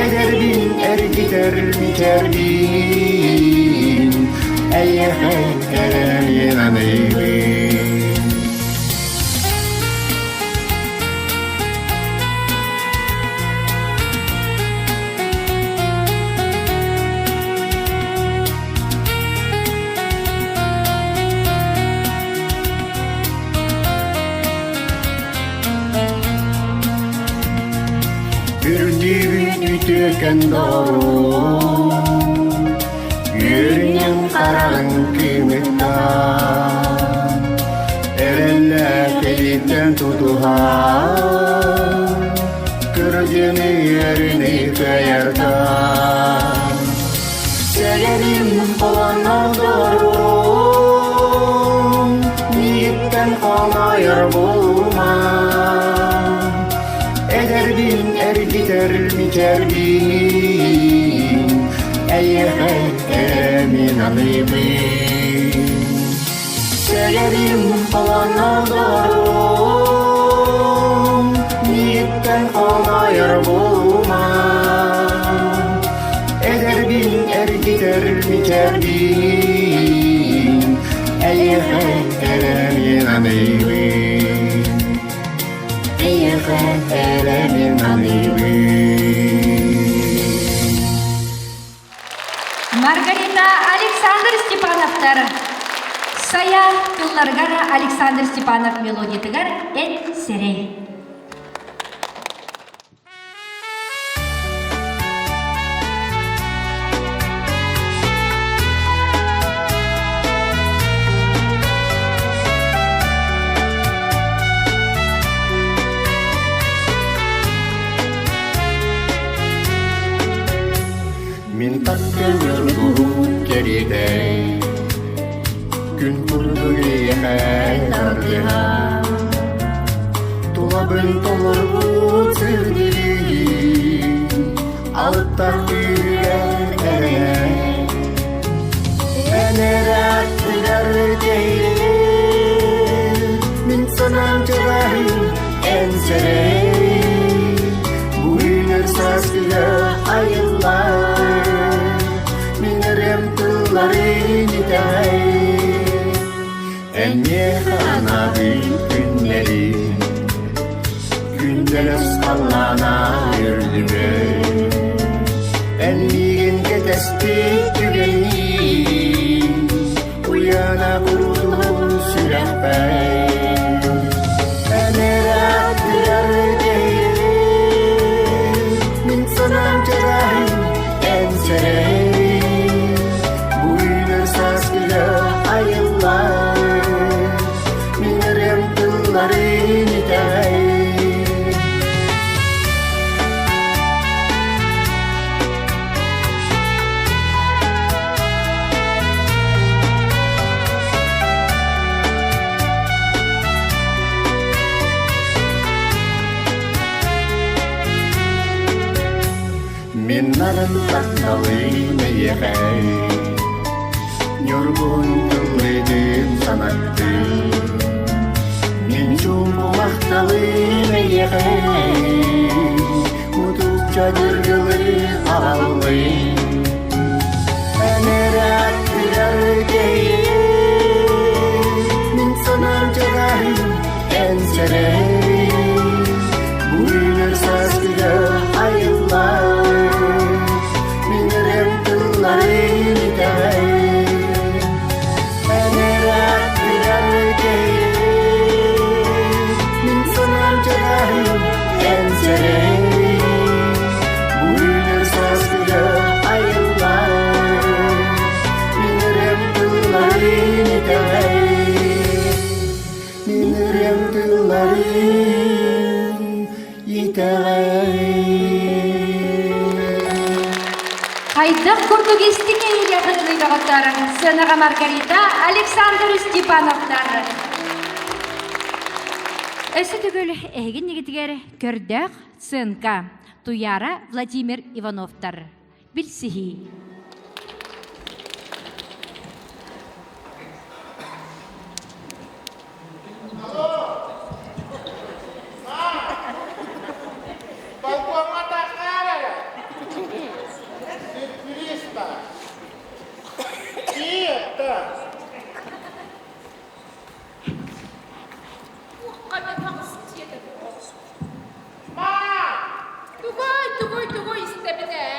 Эдэрбин эргитэр мичээрбин, Эйиэхэ эрэмиэн аныыбын. Үрдүүбүн үтүөкэн доҕорум, Үөрүнэн хараҕын кыымыттан, Эрэллээх илииттэн тутуһан, Кырдьыны үөрүнү кыайардан. Сэгэрим холонодорум, Мииттэн хомойор буолума. Эдэрбин эргитэр мичээрбин, Эйиэхэ эрэмин аныыбын. Сэгэрим холонодорум, Мииттэн хомойор буолума. Эдэрбин эргитэр мичээрбин, Эйиэхэ эрэмин аныыбын. Эйиэхэ эрэмин аныыбын. Маргарита Александр Степановтар Сайа тылларыгар Александр Степанов мелодиятыгар Эн сэрэй. Мин таптыыр куруук кэриэтэ Күн курдук эйиэхэ тардыһа Тулабын толорбут сирдири Алыптах күүрэн эрэ Эн эрэ аттыгар тэйэр Мин санаам чараһын эн сэрэй Бу үүнэр сааскыга айыллар Мин эрем тылларын итэҕэй Эн миэхэ анаабыт күннэри Күндэлэс халлаана үрдүбэр Эн миигин кэтэспит түгэниин Уйана курутуһун сүрэхпэр. тылларын итэҕэй. Мин нарын тапталым эйиэхэ Ньургун тыллыгын санаттым Мин чуумпу махталым эйиэхэ Мутукча дыргылы аҕаллым Эн эрэ аттыгар кэйим Мин санаам чараһым эн сэрэй Бу үүнэр сааскыга айыллар Мин ырыам тылларын итэҕэй Эн эрэ аттыгар кэйим Мин санаам чараһым эн сэрэй Бу үүнэр сааскыга айыллар Мин ырыам тылларын итэҕэй Мин ырыам тылларын итэҕэй. Хайдах курдук истиҥ эйиилээх ылыыгаҕыттар сценаҕа Маргарита Александр Степановтар. Өссө төгүл эһигин нигитигэр көрдөөх сценка Туяра Владимир Ивановтар. Билсиһии. Балкоҥҥа таххаар эрэ. Сюрприз баар. Киэптэ. Маа! Тугуй, тугуй, тугуй истэбин ээ?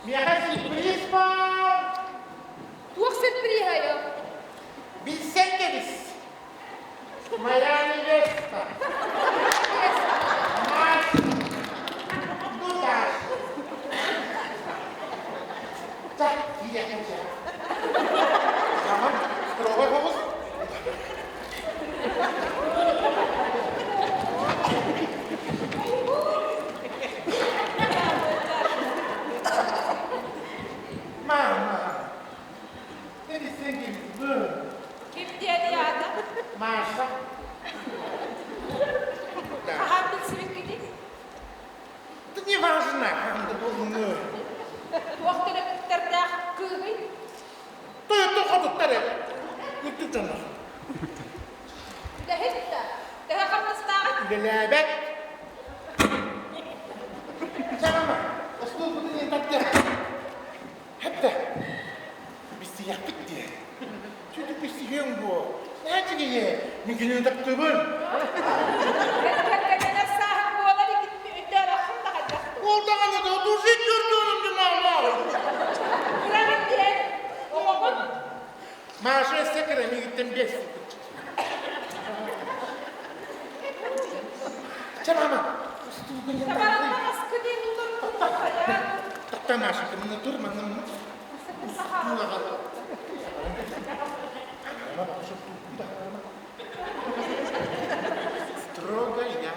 Миэхэ сюрприз баар. Туох сюрприһай? Билсэн кэбис. Моя невеста. Мать. Дуташ. Так, киирэ Tamam, строго соҕус. Мама, ne bilsen bu? Ким диэн аата? Маша. Хаһан билсибиккитий? Да не важно, булну. Туох төрөппүттэрдээх кыыһый? Тойоттор хотуттар Үрдүк дьоннор. Үлэһит да? Төһө хамнастааҕый? Үлэлээбэт. Чаама, остуолбутун иэн Хэтте, билсиэхпит дии. Чүтүк билсиһиэҥ буо. Ээчигэйэ, мин кинини таптыыбын. Кэргэннэнэр сааһыҥ буолар өйдөөрөххүн да хайдах Ол даҕаны да души көрдөрүм ди мама. Кыраҕын диэн оҕоҕун Маша өссө кыра миигиттэн биэс Чэ, мама, Табаранна маскы диэн улар Тохтоо, Маша, манна тур, манна Строго я.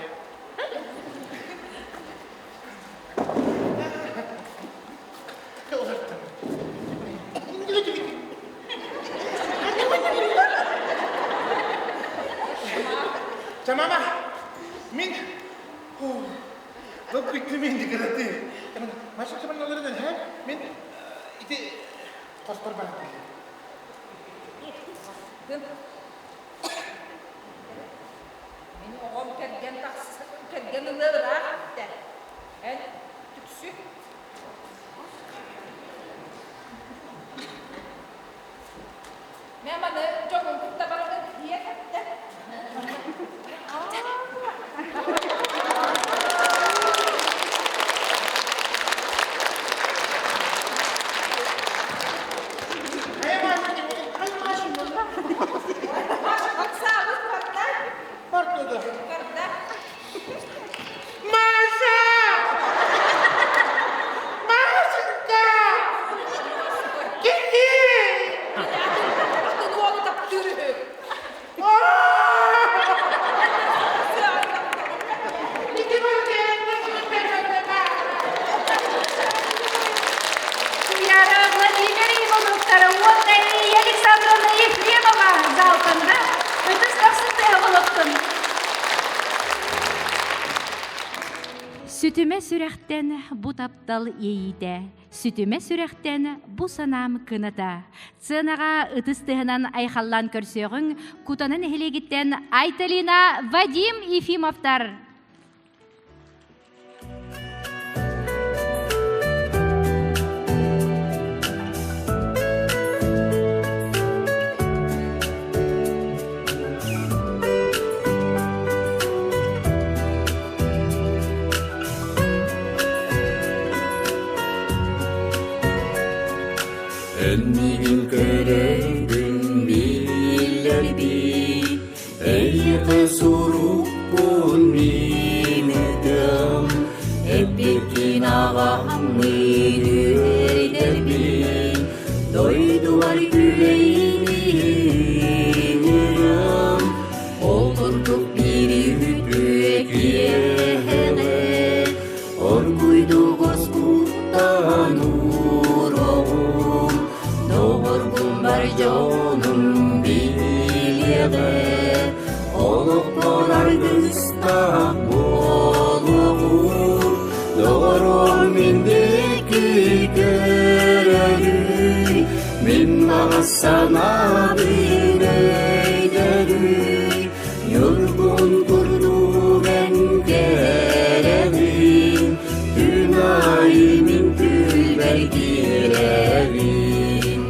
Чэ, мама, мин Бүттүм декоратив. Маша Мин ити хоспор баран Мин оҕом кэргэн кэргэн ылыаҕыраах эттэ. Эн түксү. Мэ маны дьоҥҥун кытта бараҥын ийэ эттэ. Маша, Сүтүмэ сүрэхтэн бу таптал иэйиитэ, сүтүмэ сүрэхтэн бу санаам кыната. Сценаҕа ытыс тыһынан айхаллаан көрсүөҕүҥ Кутана нэһилиэгиттэн Айталина Вадим Ефимовтар. Эн миигин көрөргүн биллэрбит, Эйиэхэ сурукпун мин ыытыам, Эппиккин аҕаммын үөрдэрбин, Дойдубар күлэйбин ырыам, Ол курдук биир үтүө киэһэҕэ Оргуйдук оскуттан ууроҕум, Доҕоргум бар дьонум билиэҕэ, Олохпор аргыстаах буолуоҕум, Доҕорум мин диэки көрөрүй, Мин баҕа санаабын өйдөрүй, Ньургун курдук эн кэрэҕин, Күн аайы мин түүлбэр киирэҕин.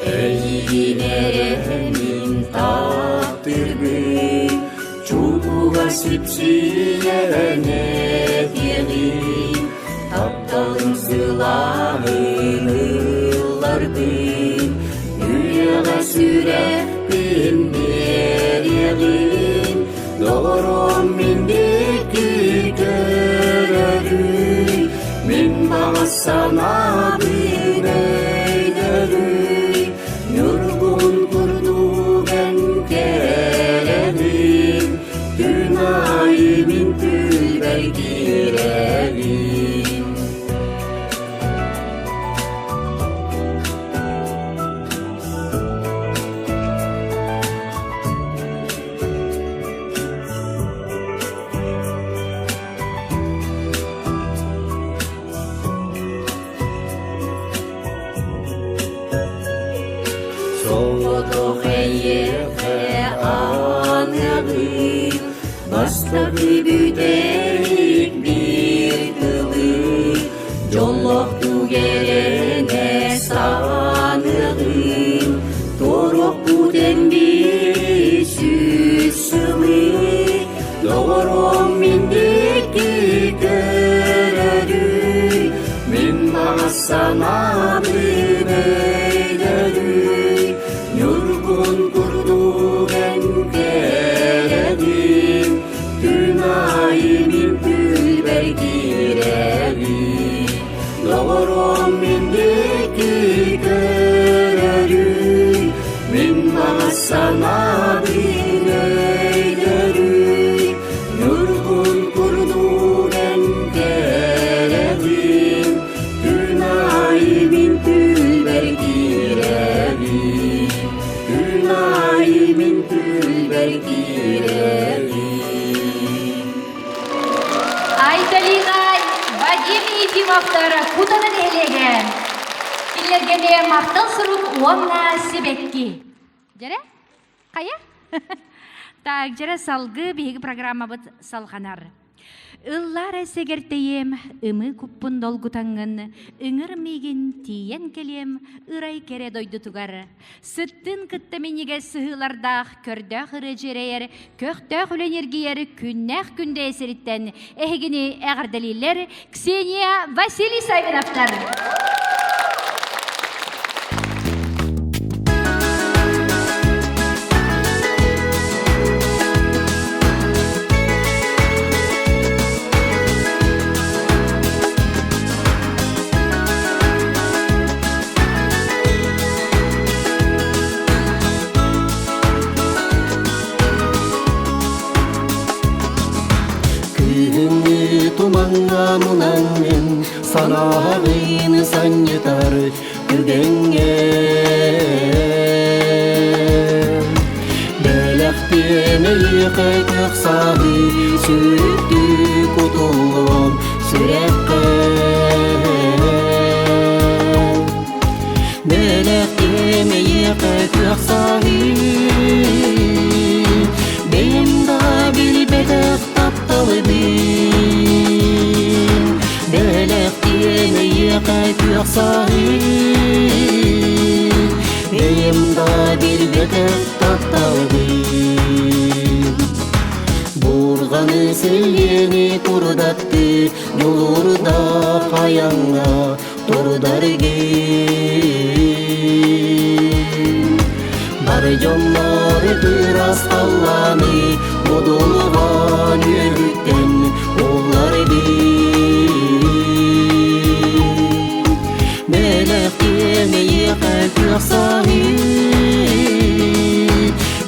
Эйигин эрэ мин таптыырбын, Чугас сипсийэн этиэҕин, Тапталым сылааһын ылларбын, Үйэҕэ сүрэхпин биэриэҕин, Доҕорум мин диэки көрөрүй, Мин баҕа санаабын өйдөрүй, Ньургун курдук эн кэрэҕин, Күн аайы мин түүлбэр киирэҕин. Соҕотох эйиэхэ аныаҕын, Бастакы бүтэһик биир тылы, Дьоллоохтук эрэнэ саныаҕын, Туоруохпут эн биир сүүс сылы, Доҕоруом мин диэки көрөрүй, Мин баҕа санаабын өйдөрүй, Ньургун курдук эн кэрэҕин, Күн аайы мин түүлбэр киирэҕин. Доҕоруом мин диэки көрөрүй, Мин баҕа санаабын өйдөрүй, Ньургун курдук эн кэрэҕин, Күн аайы мин түүлбэр киирэҕин, Күн аайы мин түүлбэр киирэҕин. Айталина Вадим Ефимовтар Кутана нэһилиэгэ. Кинилэргэ махтал сурук уонна сибэкки. Дьэрэ? Хайа? Так, дьэрэ салгыы биһиги программабыт салҕанар. Ыллаар сэгэртэйиэм, ымыы куппун долгутаҥҥын, ыҥыр миигин тиийэн кэлиэм ырай кэрэ дойдутугар. Сыттын кытта минньигэс сыһыылардаах, көрдөөх ырыа дьиэрэйэр, көхтөөх үлэ ньиргийэр күннээх күндэ сириттэн эһигини эҕэрдэлииллэр Ксения Василий Савиновтар. Күһүҥҥү тумаҥҥа мунаҥҥын санааҕын санньытар түгэҥҥэ Бэлэхтин Бэлэхтиэм эйиэхэ күөх сааһы, Сүрүктүү кутуллуом сүрэххэ. Бэлэхтиэм эйиэхэ күөх сааһы, Бэйэм да билбэтэх тапталыбын. Бэлэхтиэм эйиэхэ күөх сааһы, Бэйэм да билбэтэх тапталбын. Бурҕаны сэлиэни курдатты, Дьулуурдаах айаҥҥа турдаргын. Бары дьоннор ытырас халлааны Модулуган үөрүттэн улларбын. Бэлэхтиэм эйиэхэ күөх саһы,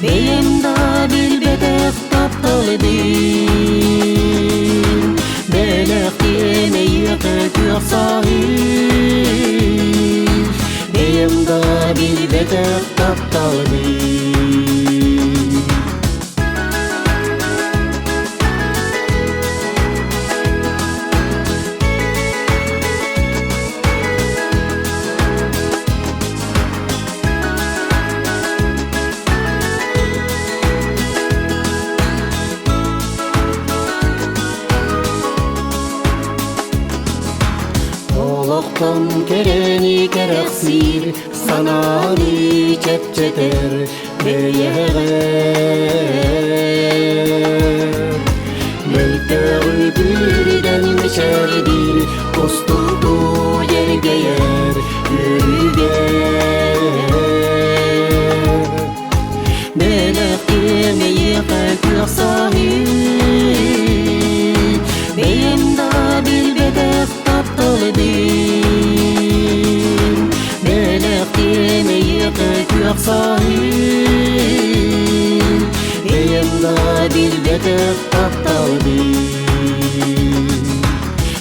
Бэйэм да билбэтэх тапталбын. Бэлэхтиэм эйиэхэ күөх саһы, Бэйэм да билбэтэх тапталбын. Олохтон кэрэни кэрэхсиир, санааны чэпчэтэр бэйэҕэ. Мөлтөҕү бүрүдэн мичээрдиир, кустуктуу дьэргэйэр үөрүүгэ. Бэлэхтиэм эйиэхэ күөх саһы, Бэйэм да билбэтэх тапталбын. Бэлэхтиэм эйиэхэ күөх саһы, Бэйэм да билбэтэх тапталбын.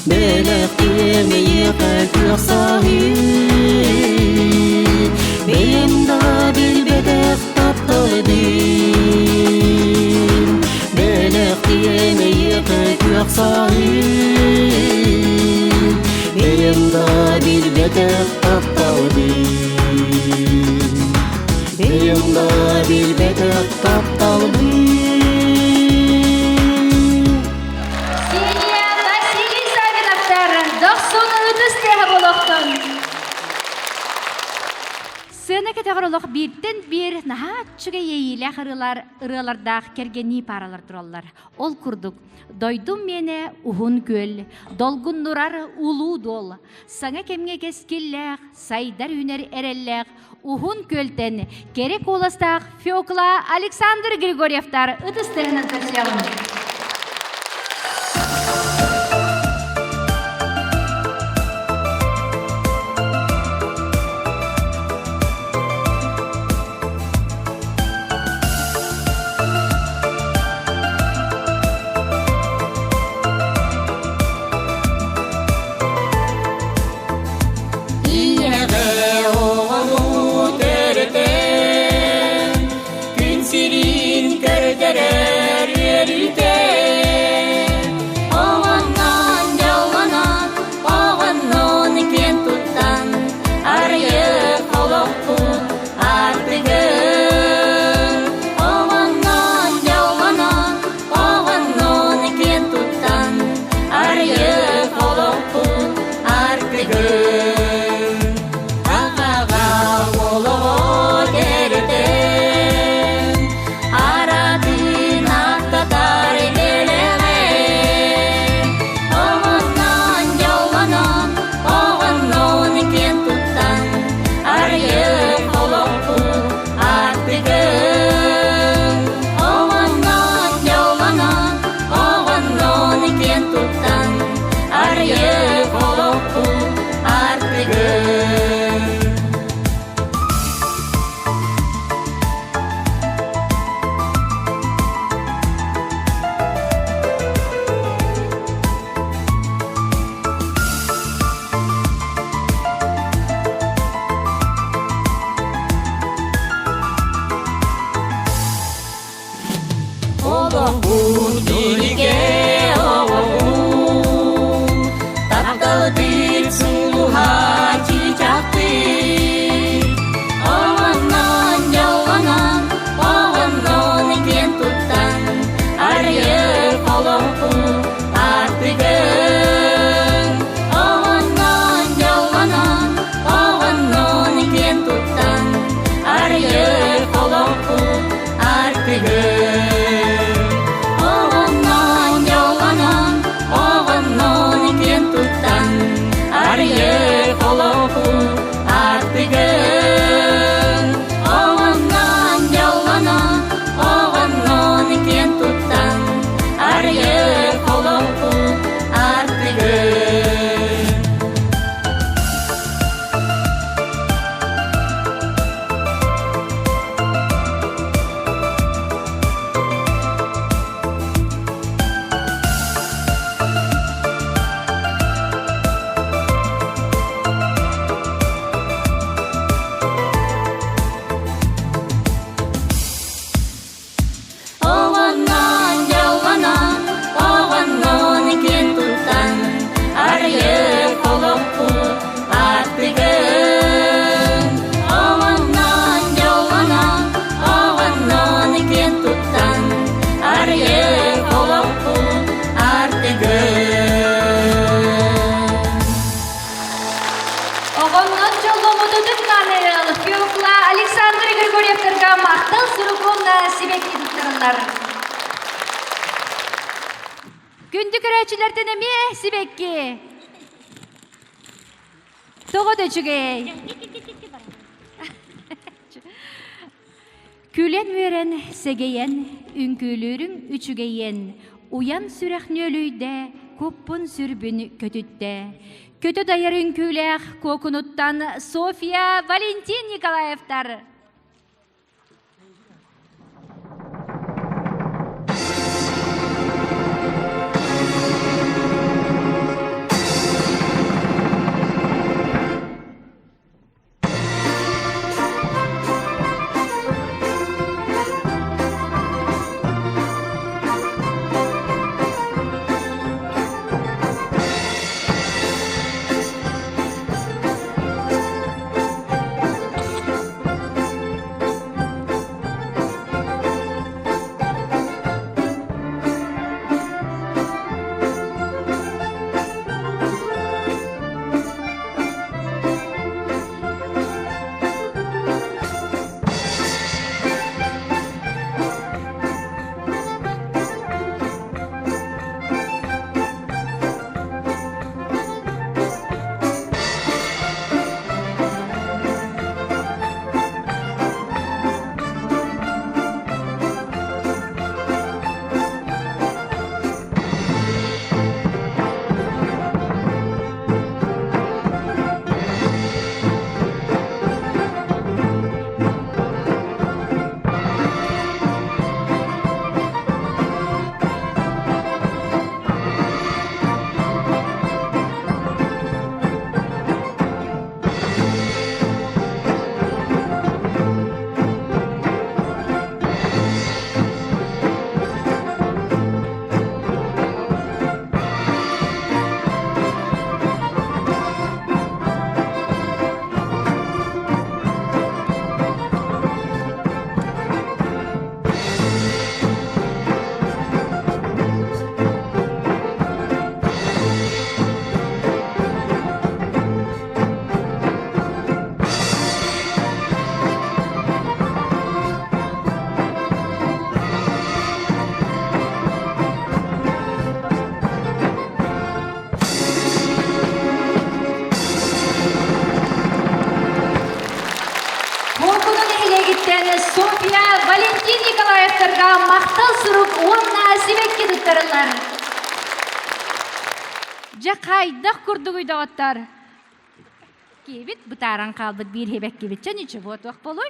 Бэлэхтиэм эйиэхэ күөх саһы, Бэйэм да билбэтэх тапталбын. Бэлэхтиэм эйиэхэ күөх саһы, Бэйэм да билбэтэх тапталбын. Бэйэм да билбэтэх тапталбын. Ксения Василий Савиновтар дохсун ытыс тыаһа буолуохтун. Сцена кэтэҕэр олох бииртэн биир наһаа үчүгэй иэйиилээх ырыалар, ырыалардаах кэргэннии пааралар тураллар. Ол курдук, дойдум миэнэ уһун күөл, долгуннурар улуу дуол, саҥа кэмҥэ кэскиллээх, сайдар үүнэр эрэллээх уһун күөлтэн кэрэ куоластаах Фекла Александр Григорьевтар ытыс тыаһынан көрсүөҕүҥ. Ийэҕэ оҕону төрөтөн, күн сирин көрдөрөр үөрүүтэ. Олохпут биһигэ оҕобут, тапталбыт сулуһа чыычаахпыт. Оҕоннон дьоллонон, оҕоннон киэн туттан, арыйык олохпут аартыгын. Оҕоннон дьоллонон, оҕоннон киэн туттан, арыйык олохпут аартыгын. Оҕоннон дьоллонон, оҕоннон киэн туттан, арыйык олохпут аартыгын. Оҕоннон дьоллонон, оҕоннон киэн туттан, арыйык олохпут аартыгын. Оҕоннон дьоллонон, оҕоннон киэн туттан, арыйык олохпут аартыгын. Оҕоннон дьоллонон, оҕоннон киэн туттан, арыйык олохпут аартыгын. Оҕоннон дьолломмутутун Маныл, Фёкла, Александр Григорьевтарга махтал сурук уонна сибэкки туттарыллар. Күндү көрөөччүлэртэн эмиэ сибэкки. Тоҕо да үчүгэй. Күлэн-үөрэн, сэгэйэн, үҥкүүлүүрүҥ үчүгэйиэн, уйан сүрэх нүөлүйдэ, куппун-сүрбүн көтүттэ. Көтө дайар үҥкүүлээх куокунуттан Софья Валентин Николаевтар. Куокуну нэһилиэгиттэн Софья Валентин Николаевтарга махтал сурук уонна сибэкки туттарыллар. Дьэ хайдах курдугуй доҕоттор? Киэбит бытааран хаалбыт биир хебеккибит чэ ничего туох болуй.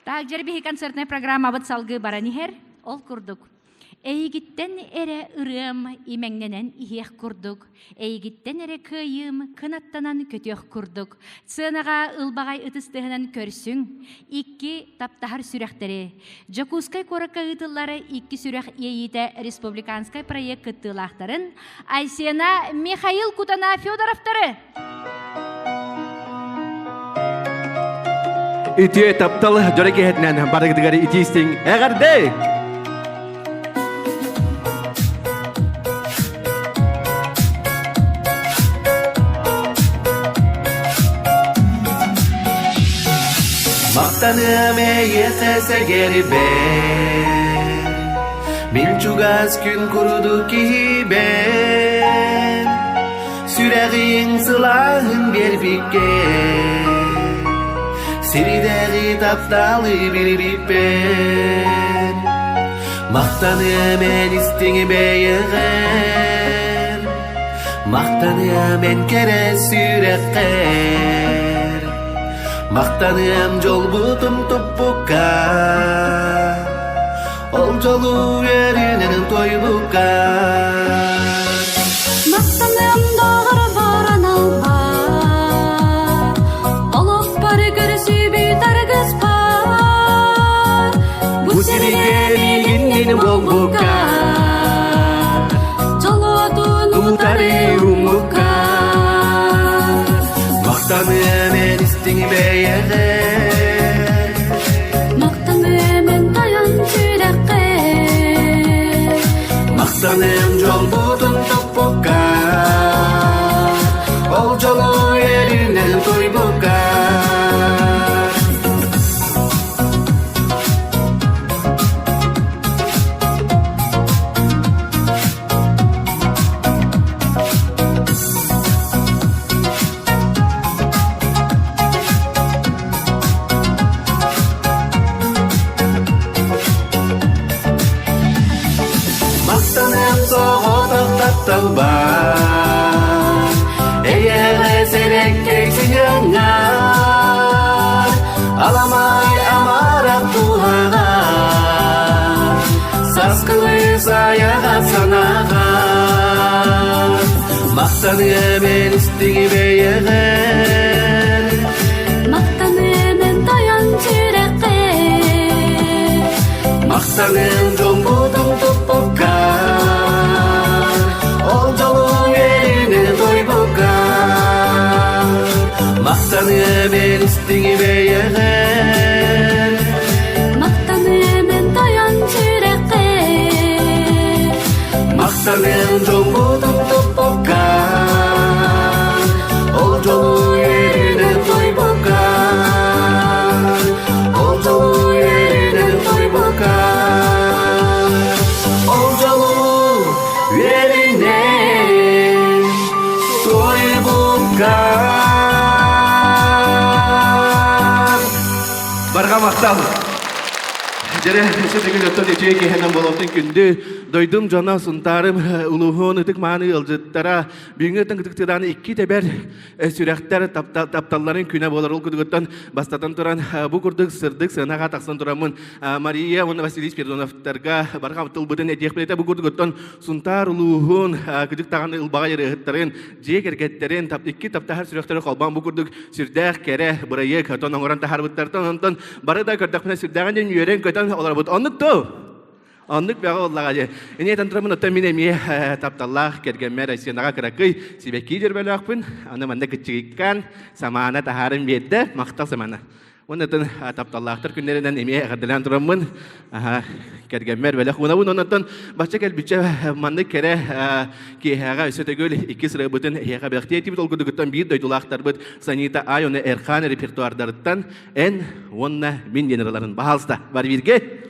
Так, дьэр биһи концертная программабыт салгыы баран иһэр. Ол курдук. Эйигиттэн эрэ ырыам имэҥнэнэн иһиэх курдук, эйигиттэн эрэ кыайыым кынаттанан көтүөх курдук. Сыанаҕа ылбаҕай ытыс тыаһынан көрсүҥ, икки таптаһар сүрэхтэри. Дьокуускай куоракка ыытыллар Икки сүрэх иэйиитэ республиканскай проект кыттыылаахтарын Айсена Михаил Кутана Федоровтары! Үтүө таптал дьоро киһитинэн барыгытыгар итиистиҥ эҕэрдэ! Махтаныам эйиэхэ сэгэрбэр, Мин чугас күн курдук киһибэр, Сүрэҕиҥ сылааһын биэрбиккэр, Сирдээҕи тапталы билбиппэр, Махтаныам эн истиҥ бэйэҕэр, Махтаныам эн кэрэ сүрэххэр, Махтаныам дьолбутун туппукка, Ол дьолу үөрүүнэн тойбукка. Махтаныам доҕор баран албар, Олохпор көрсүбүт аргыспар, Бу сиргэ миигиннин буолбукка, Дьолуотун утары уммукка. Махтаныам эн истиҥ бэйэҕэр, Махтаныам эн тойон сүрэххэ, Махтаныам дьолбутун туппукка, Ол дьолу эринэн туйбукка. Махтаныам соҕотох тапталбар, Эйэҕэс эрэккэй сыһыаҥҥар, Аламай амарах дууһаҕар, Саскылыы сайаҕа санааҕар. Махтаныам эн истиҥи бэйэҕэр, Махтаныам эн тойон сүрэххэ, Махтаныам дьоммутун туппукка, Ол дьолу эринэн тойбукка. Махтаныам эн истиҥи бэйэҕэр, Махтаныам эн тойон сүрэххэ, Махтаныам дьоммутун туппукка, Ол дьолу эринэн тойбукка. Ол дьолу эринэн тойбукка. Ол дьолу эринэн тойбукка. Барҕа махтал! Дьэрэ, өссө төгүл оттон үтүө киһинэн буолуохтун күндү дойдум дьоно Сунтаарым улууһун ытык мааны ыалдьыттара бүгүҥҥү ытык ытыктыдааны икки тэбэр сүрэхтэр тапталларын күнэ буолар ол курдугуттан бастатан туран бу курдук сырдык сыанаҕа тахсан тураммын Мария уонна Василий Спиридоновтарга барҕа тылбытын этиэхпин этэ бу курдугуттан Сунтаар улууһун кыдык даҕаны ылбаҕай ырыаһыттарын дьиэ кэргэттэрин икки таптаһар сүрэхтэри холбоон бу курдук сүрдээх кэрэ бырайыак отон оҥорон таһаарбыттартан онтон бары да көрдөхпүнэ сүрдээҕин диэн үөрэн-көтөн олоробут. Оннук ту? Оннук бөҕө буоллаҕа дии. Ини этэн тураммын, оттон мин эмиэ тапталлаах кэргэммэр Айсенаҕа кыракый сибэкки дьөрбөлөөхпүн. Аны манна кыччыгыккаан самаана таһааран биэрдэ. Махтал самаана. Уонна тапталлаахтар күннэринэн эмиэ эҕэрдэлээн тураммын, кэргэммэр бэлэх уунабын. Оннуттан бачча кэлбиччэ маннык кэрэ киэһээҕэ өссө төгүл икки сырыабытын эһиэхэ бэлэхтиэ этибит. Ол курдугуттан биир дойдулаахтарбыт Санита Ай уонна Эрхан репертуардарыттан Эн уонна мин диэн ыраларын баһаалыста бар бииргэ.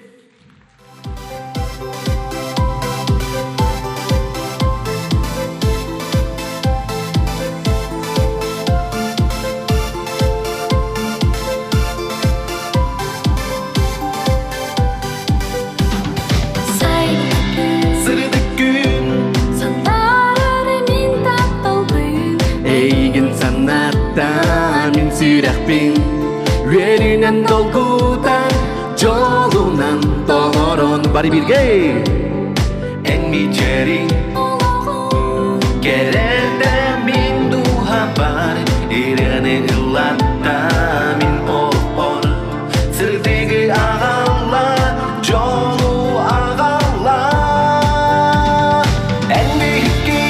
Сырдык күн Сандаарар мин тапталбын Эйигин санатта мин сүрэхпин Үөрүүнэн долгутан дьолунан толорон бары бирге. Эн мичэриҥ Кэрэтэ мин дууһабар Ырыаны ыллатта мин олохпор Сырдыгы аҕалла, дьолу аҕалла Эн биһикки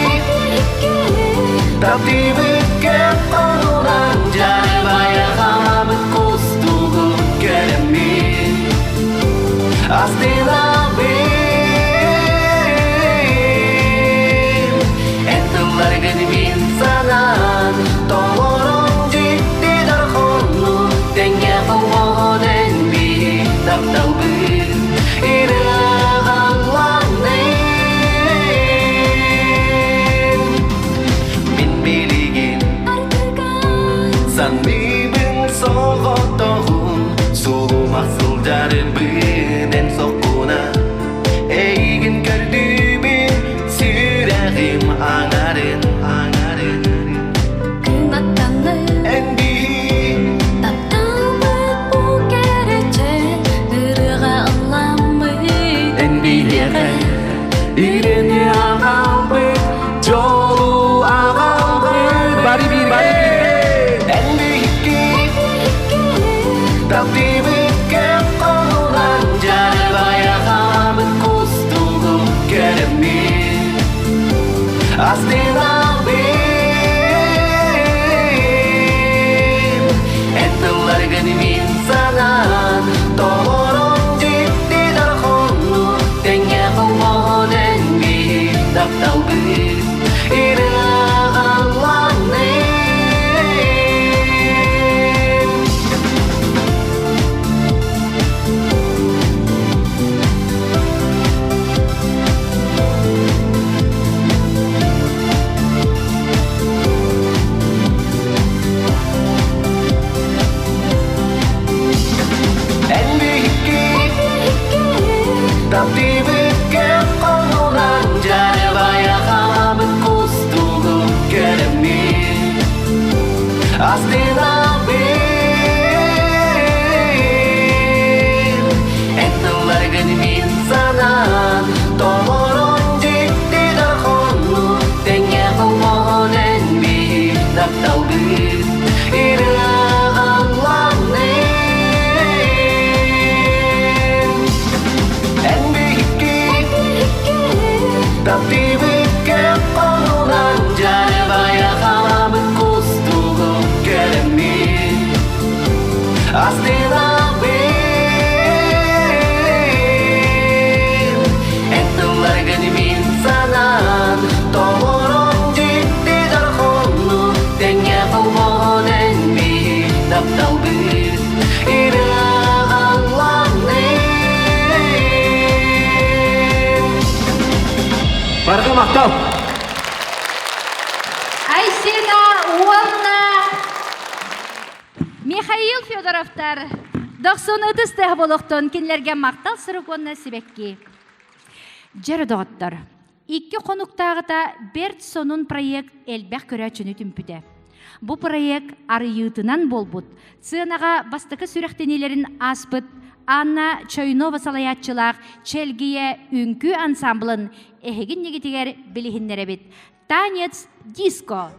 таптыыбыт көп хонуунан Дьарбайаҕабыт кустугу көрөммүт Астынабын Эн тылларгын мин санаан Толорон дьикти дорҕоону Тэҥҥэ холбоон эн биһи тапталбыт Ырыаҕалланын Мин билигин Саныыбын соҕотоҕун Сулумах сылдьарбын эн соккуна Эйигин көрдүүбүн сүрэҕим аҥарын аҥарын Кынаттаныы Эн биһи Тапталбыт бу кэрэчэ Ырыаҕа ылламмыт Эн биһиэхэ Ирэни аҕалбыт Дьолу аҕалбыт Бары бииргэ Эн биһикки Таптыыбыт кэм хонунан Дьарбайаҕабыт кустугу көрөммүт Астынабын Эн тылларгын мин санаан Толорон дьикти дорҕоону Тэҥҥэ холбоон эн биир тапталбыт Ырыаҕалланын Эн биһикки таптыыбыт кэм хонуунан Дьарбайаҕабыт кустугу көрөммүт Астынабын Эн тылларгын мин санаан Толорон дьикти дорҕоону Тэҥҥэ холбоон эн биир тапталбыт Ырыаҕалланын Эн биһикки таптыыбыт кэм хонуунан Дьарбайаҕабыт кустугу көрөммүт Астынабын Эн тылларгын мин санаан Толорон дьикти дорҕоону Тэҥҥэ холбоон эн биир тапталбыт Ырыаҕалланын Барҕа махтал! Айсена уонна Михаил Федоровтар дохсун ытыс тыаһа болохтон кинилэргэ махтал сурук уонна сибэкки. Дьэрэ доҕоттор, икки хонуктааҕыта бэрт сонун проект элбэх көрөөччүнү түмпүтэ. Бу проект арыйыытынан буолбут, сыанаҕа бастакы сүрэхтэниилэрин ааспыт Анна Чойнова салайааччылаах Чэлгийэ үҥкүү ансамблын эһигин нигитигэр билиһиннэрэбит. Танец диско!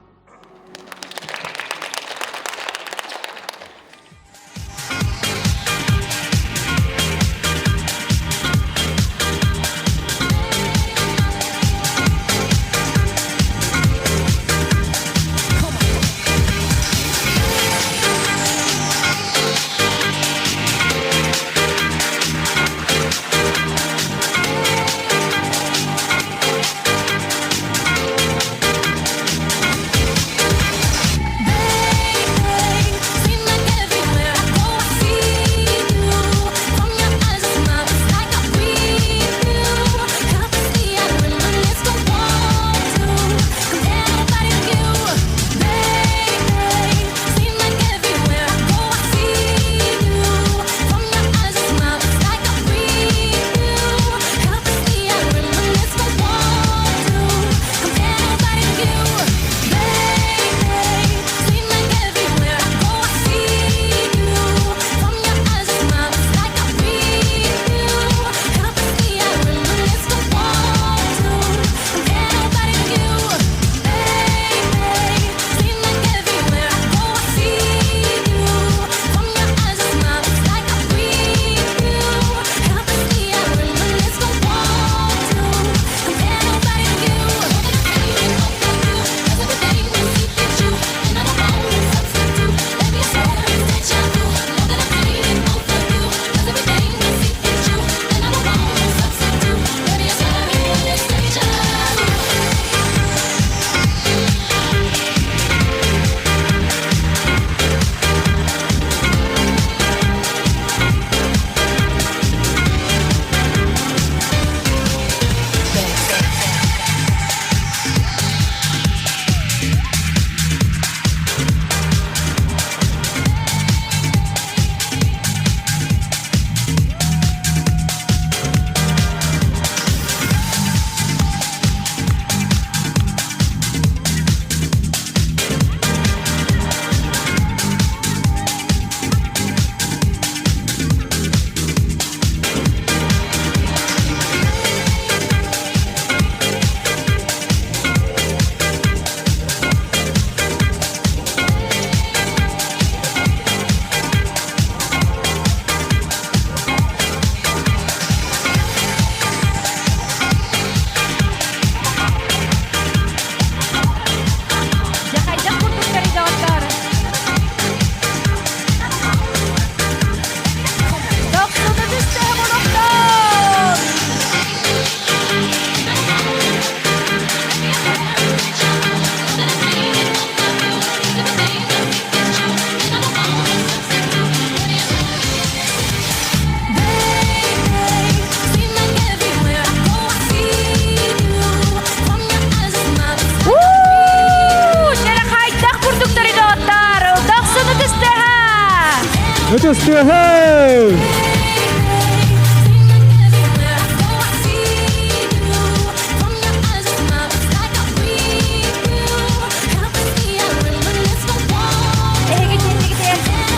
Ытыс тыаһы!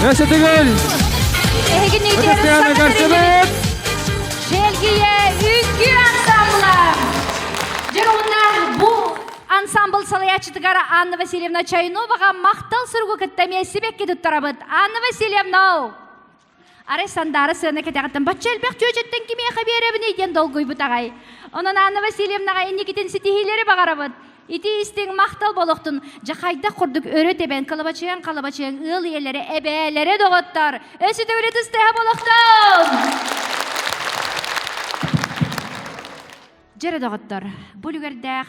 Өссө төгүл! Эһиги Ытыс тыаһыны көрсүбүт! Шелгие үҥкүү ансамбла! Дьэ уонна бу ансамбл салайааччытыгар Анна Васильевна Чайноваҕа махтал суругу кытта эмиэ сибэкки туттарабыт. Анна Васильевна! Арай Сандаара сыана кэтэҕиттэн бачча элбэх чүөчэттэн кимиэхэ биэрэбиний диэн долгуйбут аҕай. Онон Анна Васильевнаҕа инникитин ситиһиилэри баҕарабыт. Ити истиҥ махтал болохтун дьэ хайдах курдук өрө тэбэн кылабачыйан-халабачыйан ыал ийэлэрэ, эбээлэрэ доҕоттор өссө төгүл ытыстыһа болохтун! Дьэрэ доҕоттор, бу үлүгэрдээх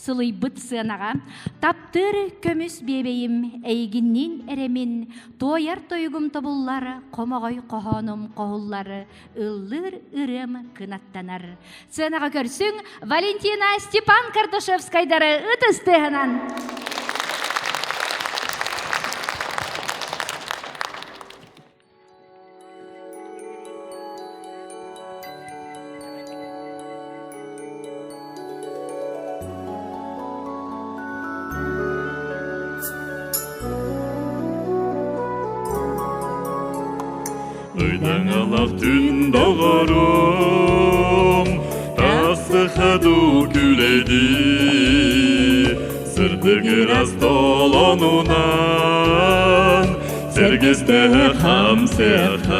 сылыйбыт сыанаҕа таптыыр көмүс биэбэйим эйигинниин эрэмин туойар тойугум тобуллар хомоҕой хоһоонум хоһуллар ыллыыр ырыам кынаттанар сыанаҕа көрсүҥ Валентина Степан Кардашевскайдары ытыс тыаһынан Ыйдаҥалах түн доҕорум, тасыхаду күлэди, сырдык ырас толонунан, сэргэстэһэ хамсыахам.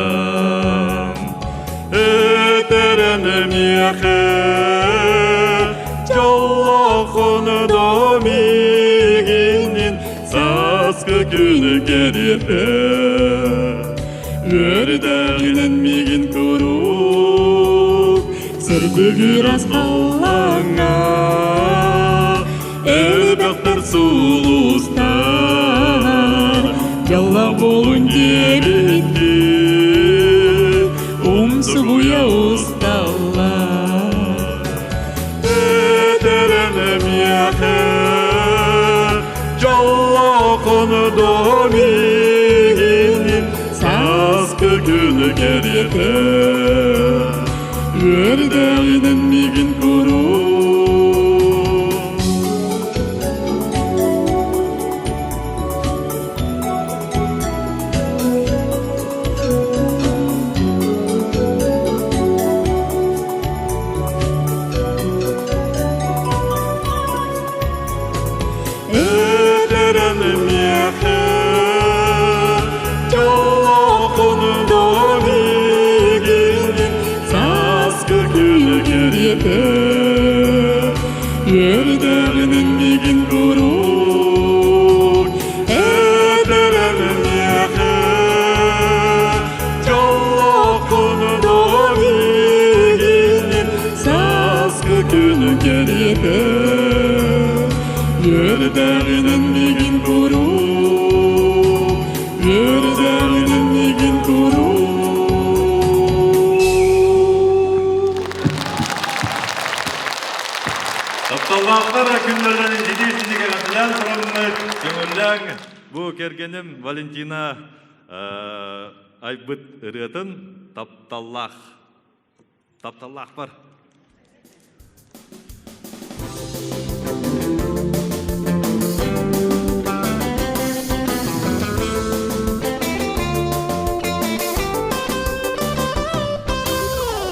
Этерен миэхэ, дьоллоохун домигинин, сааскы күн кэриэтэ. Үөрдээҕинэн миигин куруук сырдык ырас халлааҥҥа элбэхтэр сулустар дьоллоох буолун диэбиттии умсугуйа усталлар Этэрэн миэхэ дьоллоохун домигинин сааскы күн кэриэтэ үөрдээҕинэн миигин куруук Эдэрэн миэхэ дьоллоохун домигинин сааскы күн кэриэтэ үөрдээҕинэн миигин куруук эдэрэн миэхэ дьоллоохун домигинин сааскы күн кэриэтэ үөрдээҕинэн миигин куруук үөрдээҕинэн миигин куруук Тапталлаахтар күннэринэн итии-итиник эҕэрдэлээн тураммыт көҥүллээҥ бу кэргэним Валентина айбыт ырыатын тапталлаах тапталлаахпар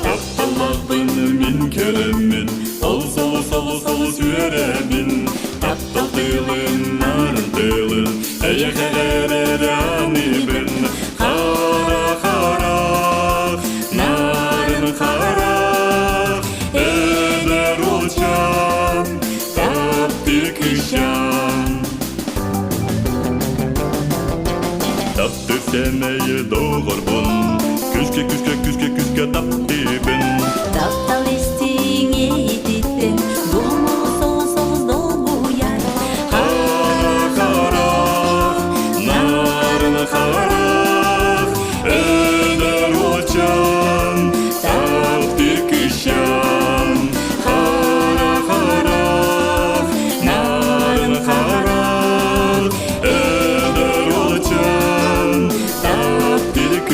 Тапталлаахпын мин кэлэммин, олус олус олус олус үөрэмин. Таптал тыылын, нарын тыылын, эйэхэ эрэр аныбын. Хара хара, нарын хара, эдэр улчан, таптыр кыысчаан. Таптыр сэмэйи доҕорбун, күскэ күскэ күскэ күскэ таптыыбын. Таптал истиҥ иититтэн дуомолус олус олус долгуйар. Хара харах, нарын харах, эдэр уолчаан, таптыыр кыысчаан. Хара харах, нарын харах, эдэр уолчаан, таптыыр кыысчаан.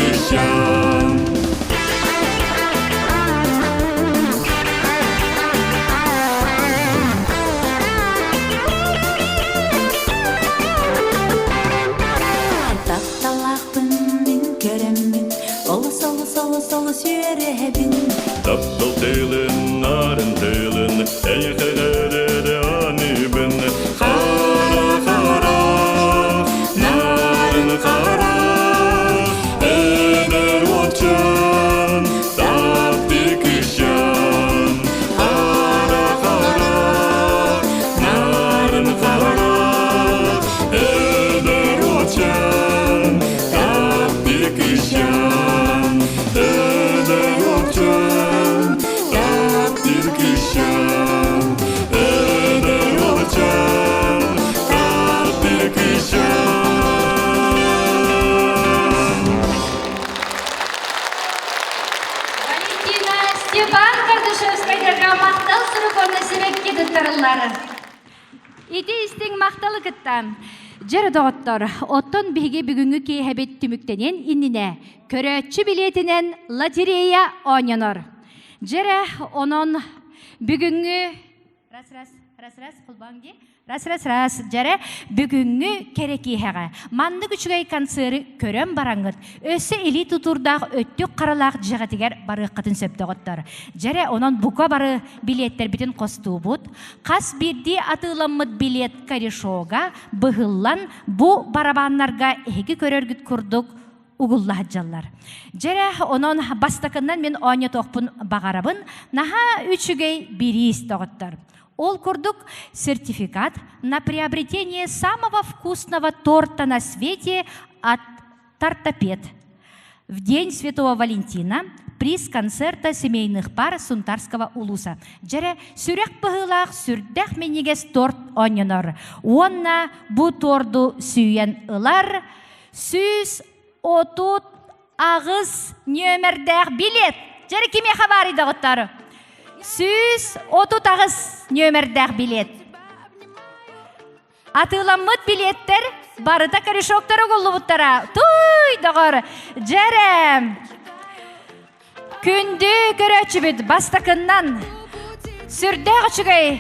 Таптыыр кыысчаан, эдэр уолчаан, таптыыр кыысчаан. Валентина Степан Кардашевскайдарга махтал сурук уонна сибэкки туттарыллар. Ити истиҥ махталы кытта. Дьэр доҕоттор, оттон биһиги бүгүҥҥү киэһэбит түмүктэниэн иннинэ көрөөччү билиэтинэн лотерея оонньонор. Дьэрэ, онон бүгүҥҥү раз раз раз раз холбооҥ дии Раз раз раз дьэрэ бүгүҥҥү кэрэ киэһэҕэ маннык үчүгэй концеры көрөн бараҥҥыт өссө илии тутуурдаах өттүк харалаах дьиэҕитигэр барыаххытын сөп доҕоттор. Дьэрэ онон бука бары билиэттэрбитин хостуубут. Хас биирдии атыыламмыт билиэт корешога быһыллан бу барабаннарга эһиги көрөргүт курдук угулла сылдьаллар. Дьэрэ онон бастакыннан мин оонньотуохпун баҕарабын. Наһаа үчүгэй бириис доҕоттор. Ол курдук сертификат на приобретение самого вкусного торта на свете от Тортопед. В день Святого Валентина приз концерта семейных пар Сунтарского улуса. Дьэрэ сүрэх быһыылаах сүрдэх минньигэс торт оонньонор. Уонна бу торду сүүйэн ылар 138 нүөмэрдээх билет. Дьэрэ кимиэхэ баарый доҕоттор? 138 нүөмэрдээх билет. Атыыламмыт билиэттэр барыта корешоктар угуллубуттара. Туй, доҕор, дьэрэм! Күндү көрөөччүбүт бастакыннан сүрдээх үчүгэй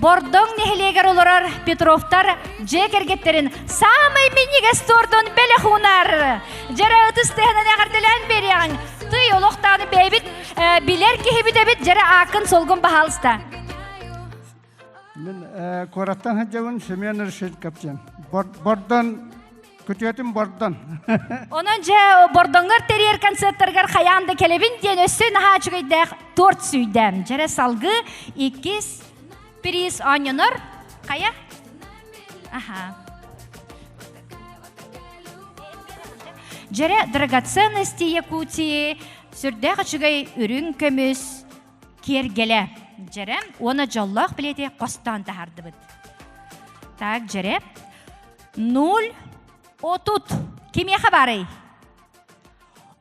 Бордоҥ нэһилиэгэр олорор Петровтар дьиэ кэргэттэрин саамай минньигэс туордун бэлэх уунар. Дьэрэ ытыс тыаһынан эҕэрдэлээн биэриэҕиҥ. Тый олохтоону бэйэбит билэр киһибит эбит дьэрэ ааккын солгун баһаалыста. Мин куораттан сылдьабын Семен Решетков диэн. Бордон, күтүөтүм Бордон. Онон дьэ Бордоҥҥор тэрийэр концерттаргар хайаан да кэлэбин диэн өссө наһаа үчүгэйдээх торт сүүйдэм. Дьэрэ салгыы иккис приз оонньонор. Хайа? Аха. Дьэрэ драгоценности Якутии сүрдээх үчүгэй үрүҥ көмүс киэргэлэ дьэрэ уонна дьоллоох билиэти хостоон таһаардыбыт. Так, дьэрэ. 0 30 кимиэхэ баарый?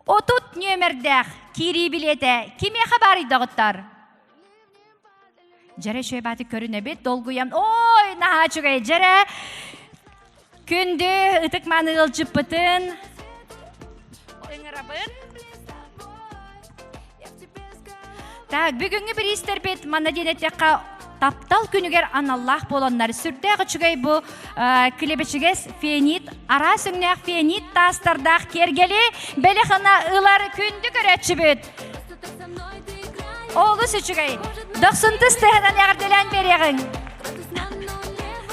30 нүөмэрдээх киирии билиэтэ кимиэхэ баарый доҕоттор? Дьэрэ үчүгэй бааты көрүнэбит, долгуйан, ой, наһаа үчүгэй, дьэрэ. Күндү ытык мааны ыалдьыппытын ыҥырабын. Так, бүгүҥҥү бириистэрбит манна диэн эттэххэ таптал күнүгэр аналлаах буоланнар сүрдээх үчүгэй бу килэбэчигэс фианит араас өҥнөөх фианит таастардаах киэргэли бэлэх ылар күндү көрөөччүбүт. Олус үчүгэй. Дохсунтус тыһынан эҕэрдэлээн биэриэҕиҥ.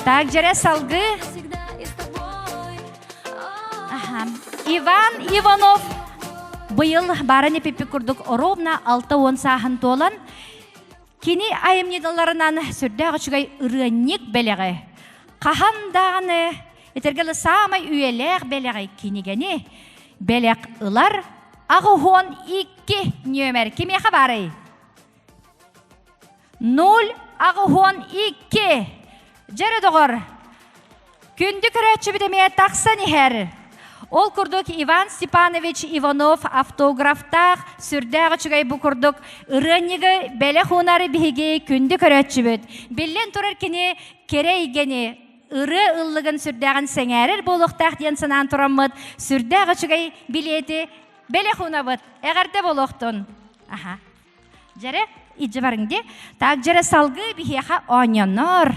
Так, дьэрэ салгыы. Иван Иванов быйыл баара непиппит курдук ровно 60 сааһын туолан, кини айымньыларынан сүрдээх үчүгэй ырыанньык бэлэҕи, хаһан даҕаны этэргэ саамай үйэлээх бэлэҕи кинигэни бэлэх ылар 82 нүөмэр кимиэхэ баарый? 0 82 Дьэрэ доҕор, күндү көрөөччүбүт эмиэ тахсан иһэр. Ол курдук Иван Степанович Иванов автографтаах сүрдээх үчүгэй бу курдук ырыанньыгы бэлэх уунары биһиги күндү көрөөччүбүт. Биллэн турар кини кэрэ эйгэни ырыа ыллыгын сүрдээҕин сэҥээрэр буолуохтаах диэн санаан тураммыт сүрдээх үчүгэй билиэти бэлэх уунабыт. Эҕэрдэ буолуохтун. Аха. Дьэрэ, илдьэ барыҥ дии. Так, дьэрэ салгыы биһиэхэ оонньонор.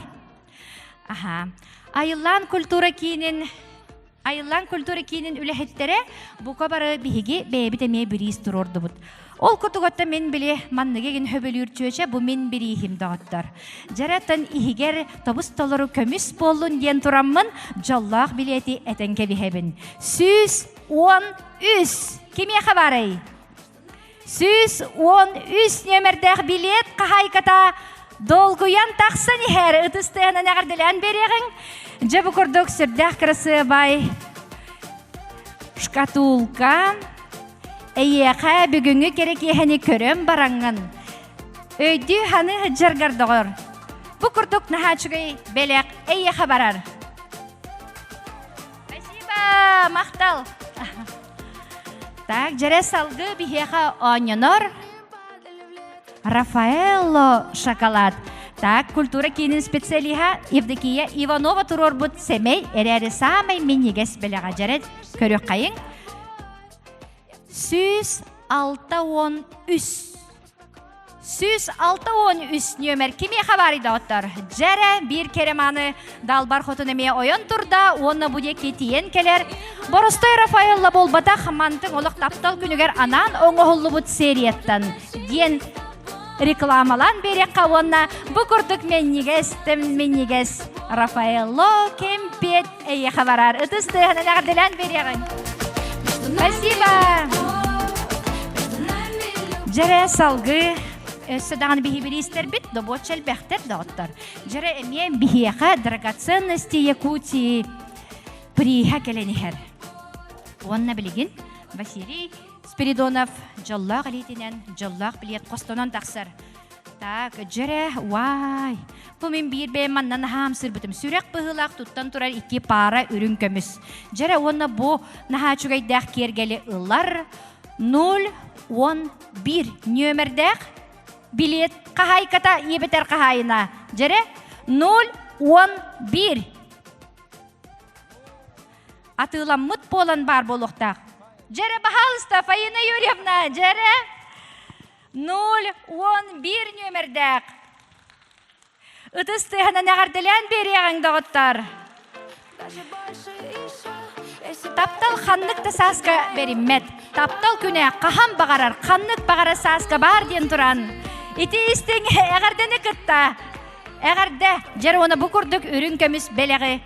Аха. Айыллаан культура киинин Айыллаан культура киинин үлэһиттэрэ бука бары биһиги бэйэбит эмиэ бириис туруордубут. Ол курдук мин били манныгы игин хөбөлүүр чүөчэ бу мин бирииһим доҕоттор. Дьэрэтэн иһигэр тобус толору көмүс буоллун диэн тураммын дьоллоох билиэти этэн кэбиһэбин. 113 кимиэхэ баарый? 113 нүөмэрдээх билиэт хаһаайката долгуйан тахсан иһэр ытыс тыаһынан эҕэрдэлээн биэриэҕиҥ. Дьэ бу курдук сүрдээх кырасыабай шкатулка эйиэхэ бүгүҥҥү кэрэ киэһэни көрөн бараҥҥын. Өйдүү ханы сылдьаргар доҕор. Бу курдук наһаа үчүгэй бэлэх эйиэхэ барар. Спасибо, махтал. Так, дьэрэ салгы биһиэхэ оонньонор. Рафаэлло шоколад. Так, культура киинин специалиһа Евдокия Иванова туруорбут сэмэй эрээри саамай минньигэс бэлэҕэ дьэрэ көрүөххэйиҥ. 163 163 нүөмэр кимиэхэ баарый доҕоттор? Дьэрэ биир кереманы далбар хотун эмиэ ойон турда уонна бу диэки тиийэн кэлэр. Боростой Рафаэлла буолбатах мантыҥ олох таптал күнүгэр анаан оҥоһуллубут серияттан диэн рекламалаан биэриэххэ уонна бу курдук минньигэс минньигэс Рафаэлло кэмпиэт эйиэхэ барар ытыс тыаһынан эҕэрдэлээн биэриэҕиҥ. Спасибо! Дьэрэ салгыы өссө даҕаны биһибириистэрбит добуочча элбэхтэр доҕоттор. Дьэрэ эмиэ биһиэхэ драгоценности Якутии прииһа кэлэн иһэр. Уонна билигин Василий Спиридонов дьоллоох илиитинэн дьоллоох билиэт хостонон тахсар. Так, дьэрэ, уай. Бу мин биир бэйэм манна наһаа сырбытым. Сүрэх быһыылаах туттан турар икки паара үрүҥ көмүс. Дьэрэ уонна бу наһаа үчүгэйдээх киэргэли ылар 011 нүөмэрдээх билиэт хаһаайката иэбэтэр хаһаайына. Дьэрэ 011 атыыламмыт буолан баар буолуохтаах. Дьэрэ, баһаалыста, Фаина Юрьевна, дьэрэ. 011 нүөмэрдээх. Ытыс тыаһынан эҕэрдэлээн биэриэҕиҥ, доҕоттор. Таптал ханнык да сааска бэриммэт. Таптал күнэ хаһан баҕарар, ханнык баҕарар сааска баар диэн туран. Ити истиҥ эҕэрдэни кытта. Эҕэрдэ, дьэр уона бу курдук үрүҥ көмүс бэлэҕи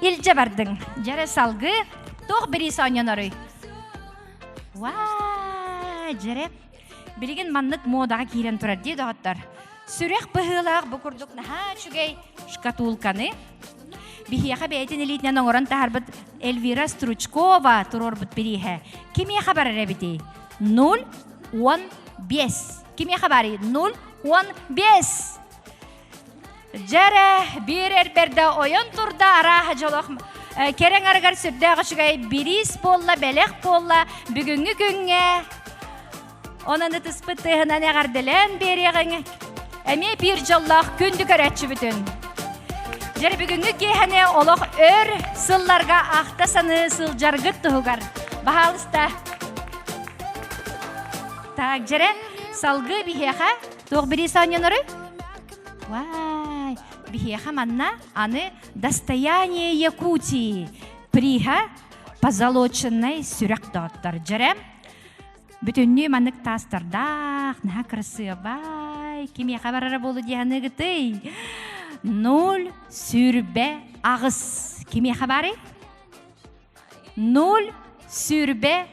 илдьэ бардыҥ. Дьэрэ салгыы туох бириис оонньоноруй? Ваа, дьэрэ. Билигин маннык муодаҕа киирэн турар дии доҕоттор. Сүрэх быһыылаах бу курдук наһаа үчүгэй шкатулканы биһиэхэ бэйэтин илиитинэн оҥорон таһарбыт Эльвира Стручкова туруорбут бирииһэ. Кимиэхэ барар эбитий? 0,15. Кимиэхэ барый? 0,15. Дьэрэ, биир эрбэрдэ ойон турда арааһа дьолох кэрэҥ арыгар сүрдээх үчүгэй бириис буолла, бэлэх буолла бүгүҥҥү күҥҥэ. Онон ытыспыт тыаһынан эҕэрдэлээн биэриэҕиҥ. Эмиэ биир дьоллоох күндү көрөөччүбүтүн. Дьэр бүгүҥҥү киэһэни олох өр сылларга ахта саныы сылдьаргыт туһугар. Баһаалыста. Так, дьэрэ, салгыы биһиэхэ туох бириис оонньоноруй? Вай, биһиэхэ манна аны «Достояние Якутии» приһа позолоченный сүрэх доҕоттор. Дьэрэ, бүтүннүү маннык таастардаах, наһаа кырасыабай, кимиэхэ барара буолу дии саныыгытый? 0 28. Кимиэхэ барый? 0 28.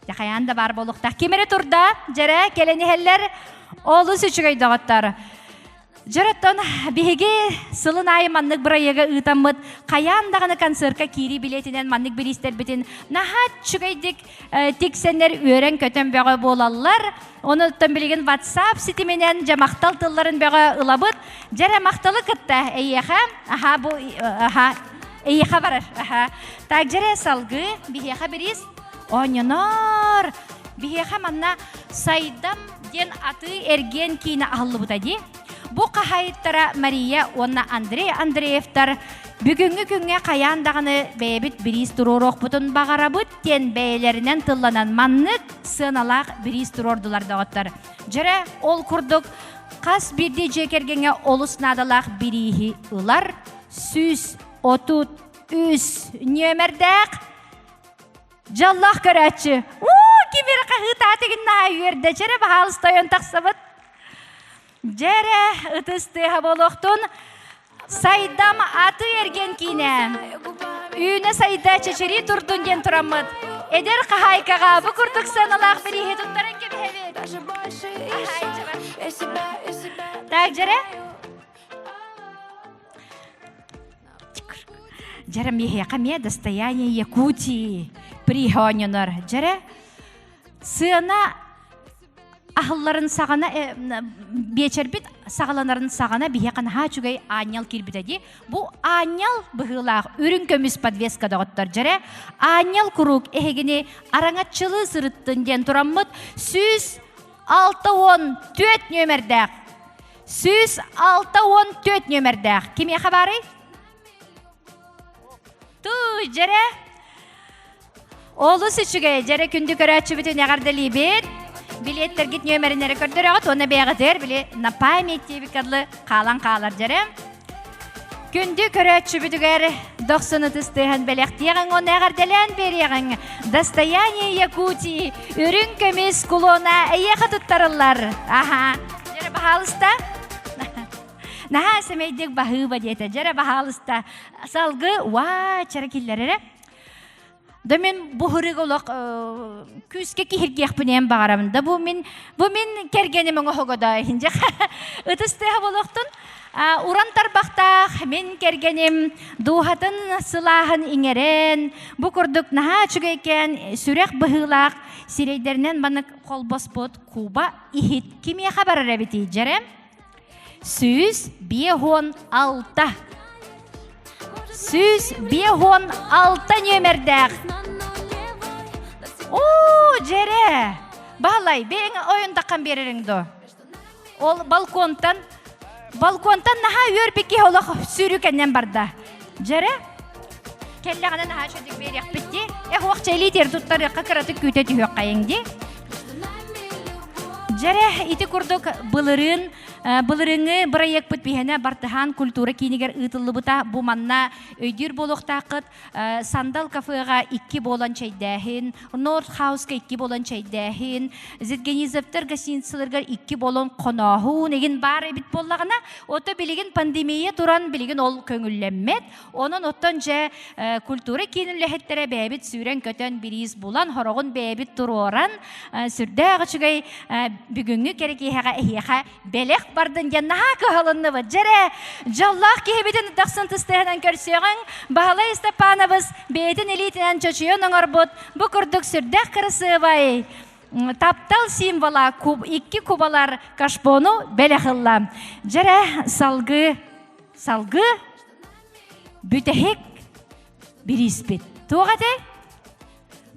Хайаан да баар буолуохтаах. Ким эрэ турда, дьэрэ, кэлэн иһэллэр. Олус үчүгэй доҕоттор. Дьөрөттон биһиги сылын аайы маннык бырайыагы ыытаммыт хайаан даҕаны концертка киирии билиэтинэн маннык бириистэрбитин наһаа үчүгэйдик тиксэннэр үөрэн-көтөн бөҕө буолаллар. Онуттан билигин WhatsApp ситиминэн дьэ махтал тылларын бөҕө ылабыт. Дьэрэ махталы кытта эйиэхэ, аха бу аха эйиэхэ барар. Аха. Так дьэрэ салгыы биһиэхэ бириис оонньонор. Биһиэхэ манна Сайдам диэн атыы эргиэн киинэ аһыллыбыта дии. Бу хаһаайыттара Мария уонна Андрей Андреевтар бүгүҥҥү күҥҥэ хайаан даҕаны бэйэбит бириис туруоруохпутун баҕарабыт диэн бэйэлэринэн тылланан маннык сыаналаах бириис туруордулар доҕоттор. Дьэрэ ол курдук хас биирдии дьиэ кэргэҥҥэ олус наадалаах бирииһи ылар 133 нүөмэрдээх Дьоллоох көрөөччү. Уу, ким эрэ хаһыытаатыгын наһаа үөрдэ. Чэрэ баһаалыста ойон тахсабыт. Дьэрэ, ытыс тыаһа буолуохтун. Сайдам аты эргиэн киинэ. Үүнэ сайда чэчирии турдун диэн тураммыт. Эдэр хаһаайкаҕа бу курдук сыаналаах бирииһи туттаран кэбиһэбит. Так, дьэрэ. Дьэрэ миэхэ эмиэ достояние Якутии приһа оонньонор. Дьэрэ сыана аһылларын саҕана биэчэрбит саҕаланарын саҕана биһиэхэ наһаа үчүгэй аанньал киирбитэ дии. Бу аанньал быһыылаах үрүҥ көмүс подвеска доҕоттор дьэрэ аанньал куруук эһигини араҥаччылыы сырыттын диэн тураммыт 164 нүөмэрдээх 164 нүөмэрдээх кимиэхэ баарый? Туу, дьэрэ Олус үчүгэй, дьэрэ күндү көрөөччүбүтүн эҕэрдэлиибит. Билиэттэргит нүөмэринэри көрдөрөҕүт уонна бэйэҕитигэр били на память диэбиккэ дылы хаалан хаалар дьэрэ. Күндү көрөөччүбүтүгэр дохсун ытыс тыаһын бэлэхтиэҕиҥ уонна эҕэрдэлээн биэриэҕиҥ. Достояние Якутии үрүҥ көмүс кулона эйиэхэ туттарыллар. Аха. Дьэрэ, баһаалыста. Наһаа сэмэйдик баһыыба диэтэ. Дьэрэ, баһаалыста. Салгы, уаа, чэрэ киллэрэрэ. Да мин бу хырыга олох күүскэ киһиргиэхпин баҕарабын. Да бу мин бу мин кэргэним оҥоһуга да иһинже ытыс тыаһа болохтун. Уран тарбахтаах мин кэргэним дууһатын сылааһын иҥэрэн бу курдук наһаа үчүгэйкээн сүрэх быһыылаах сирэйдэринэн маннык холбоспут куба иһит кимиэхэ барар эбитий дьэрэ? 156. 156 нүөмэрдээх. Оо, дьэрэ! Баһылай, бэйэҥ ойун таххан биэрэриҥ дуо? Ол балконтан, балконтан наһаа үөрбит киһи олох сүүрүкэннэн барда. Дьэрэ, кэллэҕинэ наһаа үчүгдүк биэриэхпит дии. Эх, уох чэлии тиэр туттарыахха кыратык күүтэ түһүөххэйиҥ дии. Дьэрэ, ити курдук былырыын былырыыҥҥы бырайыакпыт биһэнэ Бартыһаан культура киинигэр ыытыллыбыта. Бу манна өйдүүр буолуохтааххыт. Сандал кафеҕа икки буолан чэйдээһин, Норд Хауска икки буолан чэйдээһин, Зетгенизовтар гостиницаларыгар икки буолан хонооһун игин баар эбит буоллаҕына, ото билигин пандемия туран билигин ол көҥүллэммэт. Онон оттон дьэ культура киин үлэһиттэрэ бэйэбит сүүрэн-көтөн бириис булан, хороҕун бэйэбит туруоран, сүрдээх үчүгэй бүгүҥҥү кэрэ киэһэҕэ эһиэхэ бэлэх бардын диэн наһаа кыһалынныбыт. Дьэрэ, дьоллоох киһибитин тахсан тыстыһынан көрсүөҕүҥ, Баһылай Степановыс бэйэтин илиитинэн чочуйан оҥорбут бу курдук сүрдээх кырасыабай таптал символа куб, икки кубалар кашпону бэлэх ылла. Дьэрэ, салгыы, салгыы Бүтэһик бирииспит. Туох этэй?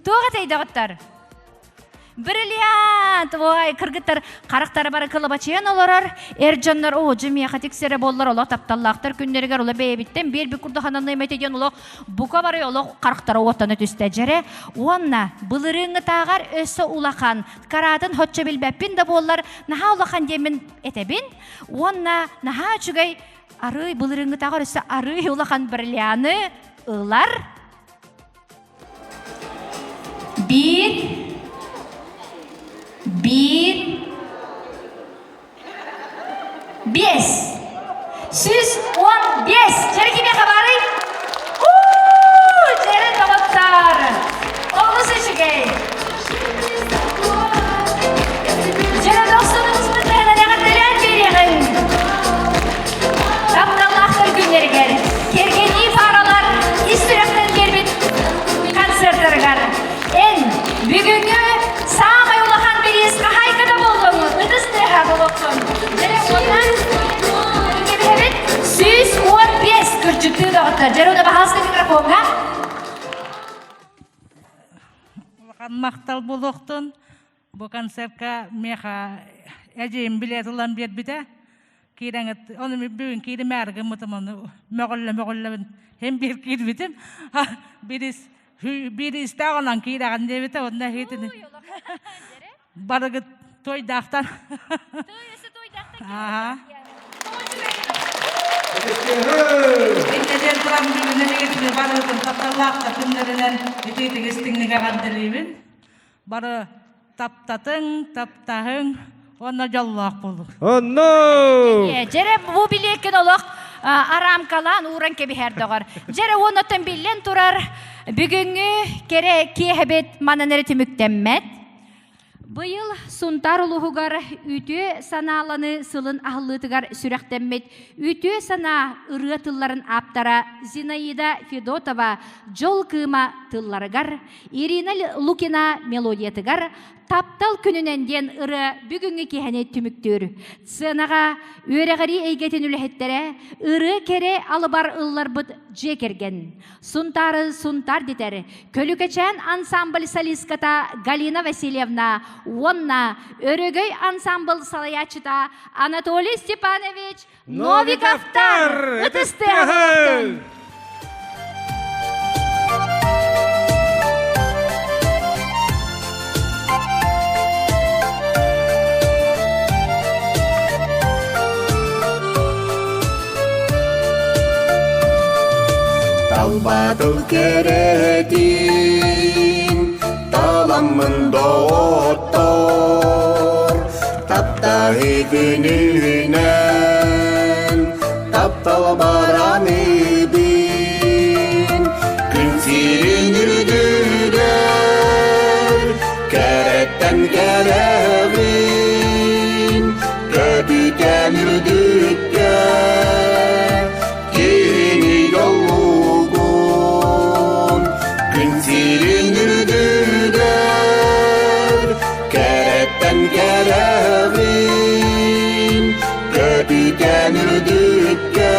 Туох этэй доҕоттор? Бриллиант! Ой, кыргыттар харахтара бары кылабачыйан олорор. Эр дьоннор, оо, дьэ миэхэ тиксэрэ буоллар, олох тапталлаахтар күннэригэр олох бэйэбиттэн биэрбит курдук хананыам этэ диэн олох бука бары олох харахтара уоттана түстэ. Дьэрэ, уонна былырыыҥҥытааҕар өссө улахан, караатын хоччо билбэппин да буоллар, наһаа улахан диэммин этэбин. Уонна наһаа үчүгэй арыый былырыыҥҥытааҕар өссө арыый улахан бриллианы ылар. Биир, биир, биэс. 115. Дьэрэ кимиэхэ баарый? Уу, дьэрэ доҕоттор! Олус үчүгэй! Дьэрэ дохсунубуспут таһынан эҕэрдэлээн биэриэҕиҥ! Тапталлаахтар күннэригэр кэргэнии пааралар ис сүрэхтэн биэрбит концертарыгар эн бүгүҥҥү саамай улахан бириис хаһаайката буоллуҥ ытыс тыаһа болоттун дьэрэ уонна кэбиһэбит 115 кырдьыктыы доҕоттор дьэрэ уна баһаалыста микрофоҥҥа Улахан махтал буолуохтун. Бу концертка миэхэ эдьиийим билет ылан биэрбитэ. Киирэҥит, ону бүгүн кииримээри гыммытым, ону мөҕүллэ-мөҕүллэбин һин биир киирбитим. Бирис биир истээх онон киирэҕин диэбитэ, онно иһитини барыгыт туойдаахтар. Аха. Иннеден туран бүгүн эһигитини барыгытын тапталлаахта күннэринэн итиитик истиҥник эҕэрдэлиибин. Бары таптатыҥ, таптаһыҥ уонна дьоллоох буолуҥ. Онно! Дьэрэ бу билиэккин олох арамкалаан ууран кэбиһэр доҕор. Дьэрэ уоннаттан биллэн турар бүгүҥҥү кэрэ киэһэбит манан эрэ түмүктэммэт. Быйыл Сунтаар улууһугар Үтүө санааланыы сылын аһыллыытыгар сүрэхтэммит Үтүө санаа ырыа тылларын ааптара Зинаида Федотова Дьол кыыма тылларыгар, Ирина Лукина мелодиятыгар Таптал күнүнэн диэн ырыа бүгүҥҥү киэһэни түмүктүүр. Сценаҕа үөрэҕирии эйгэтин үлэһиттэрэ ырыа кэрэ алыбар ылларбыт дьиэ кэргэн. Сунтаары Сунтаар дэтэр Көлүкэчээн ансамбль солистката Галина Васильевна уонна Өрөгөй ансамбль салайааччыта Анатолий Степанович Новиковтар! Ытыстыаҕын! Талбатыл кэрэтин таламмын доҕоттор таптаһы күнүнэн таптал бараныбын күн сирин үрдүгэр кэрэттэн кэрэҕин көтүтэн үрдүккэ Кини доллугун күн сирин үрдүгэр кэрэттэн кэрэҕин көтүтэн үрдүккэ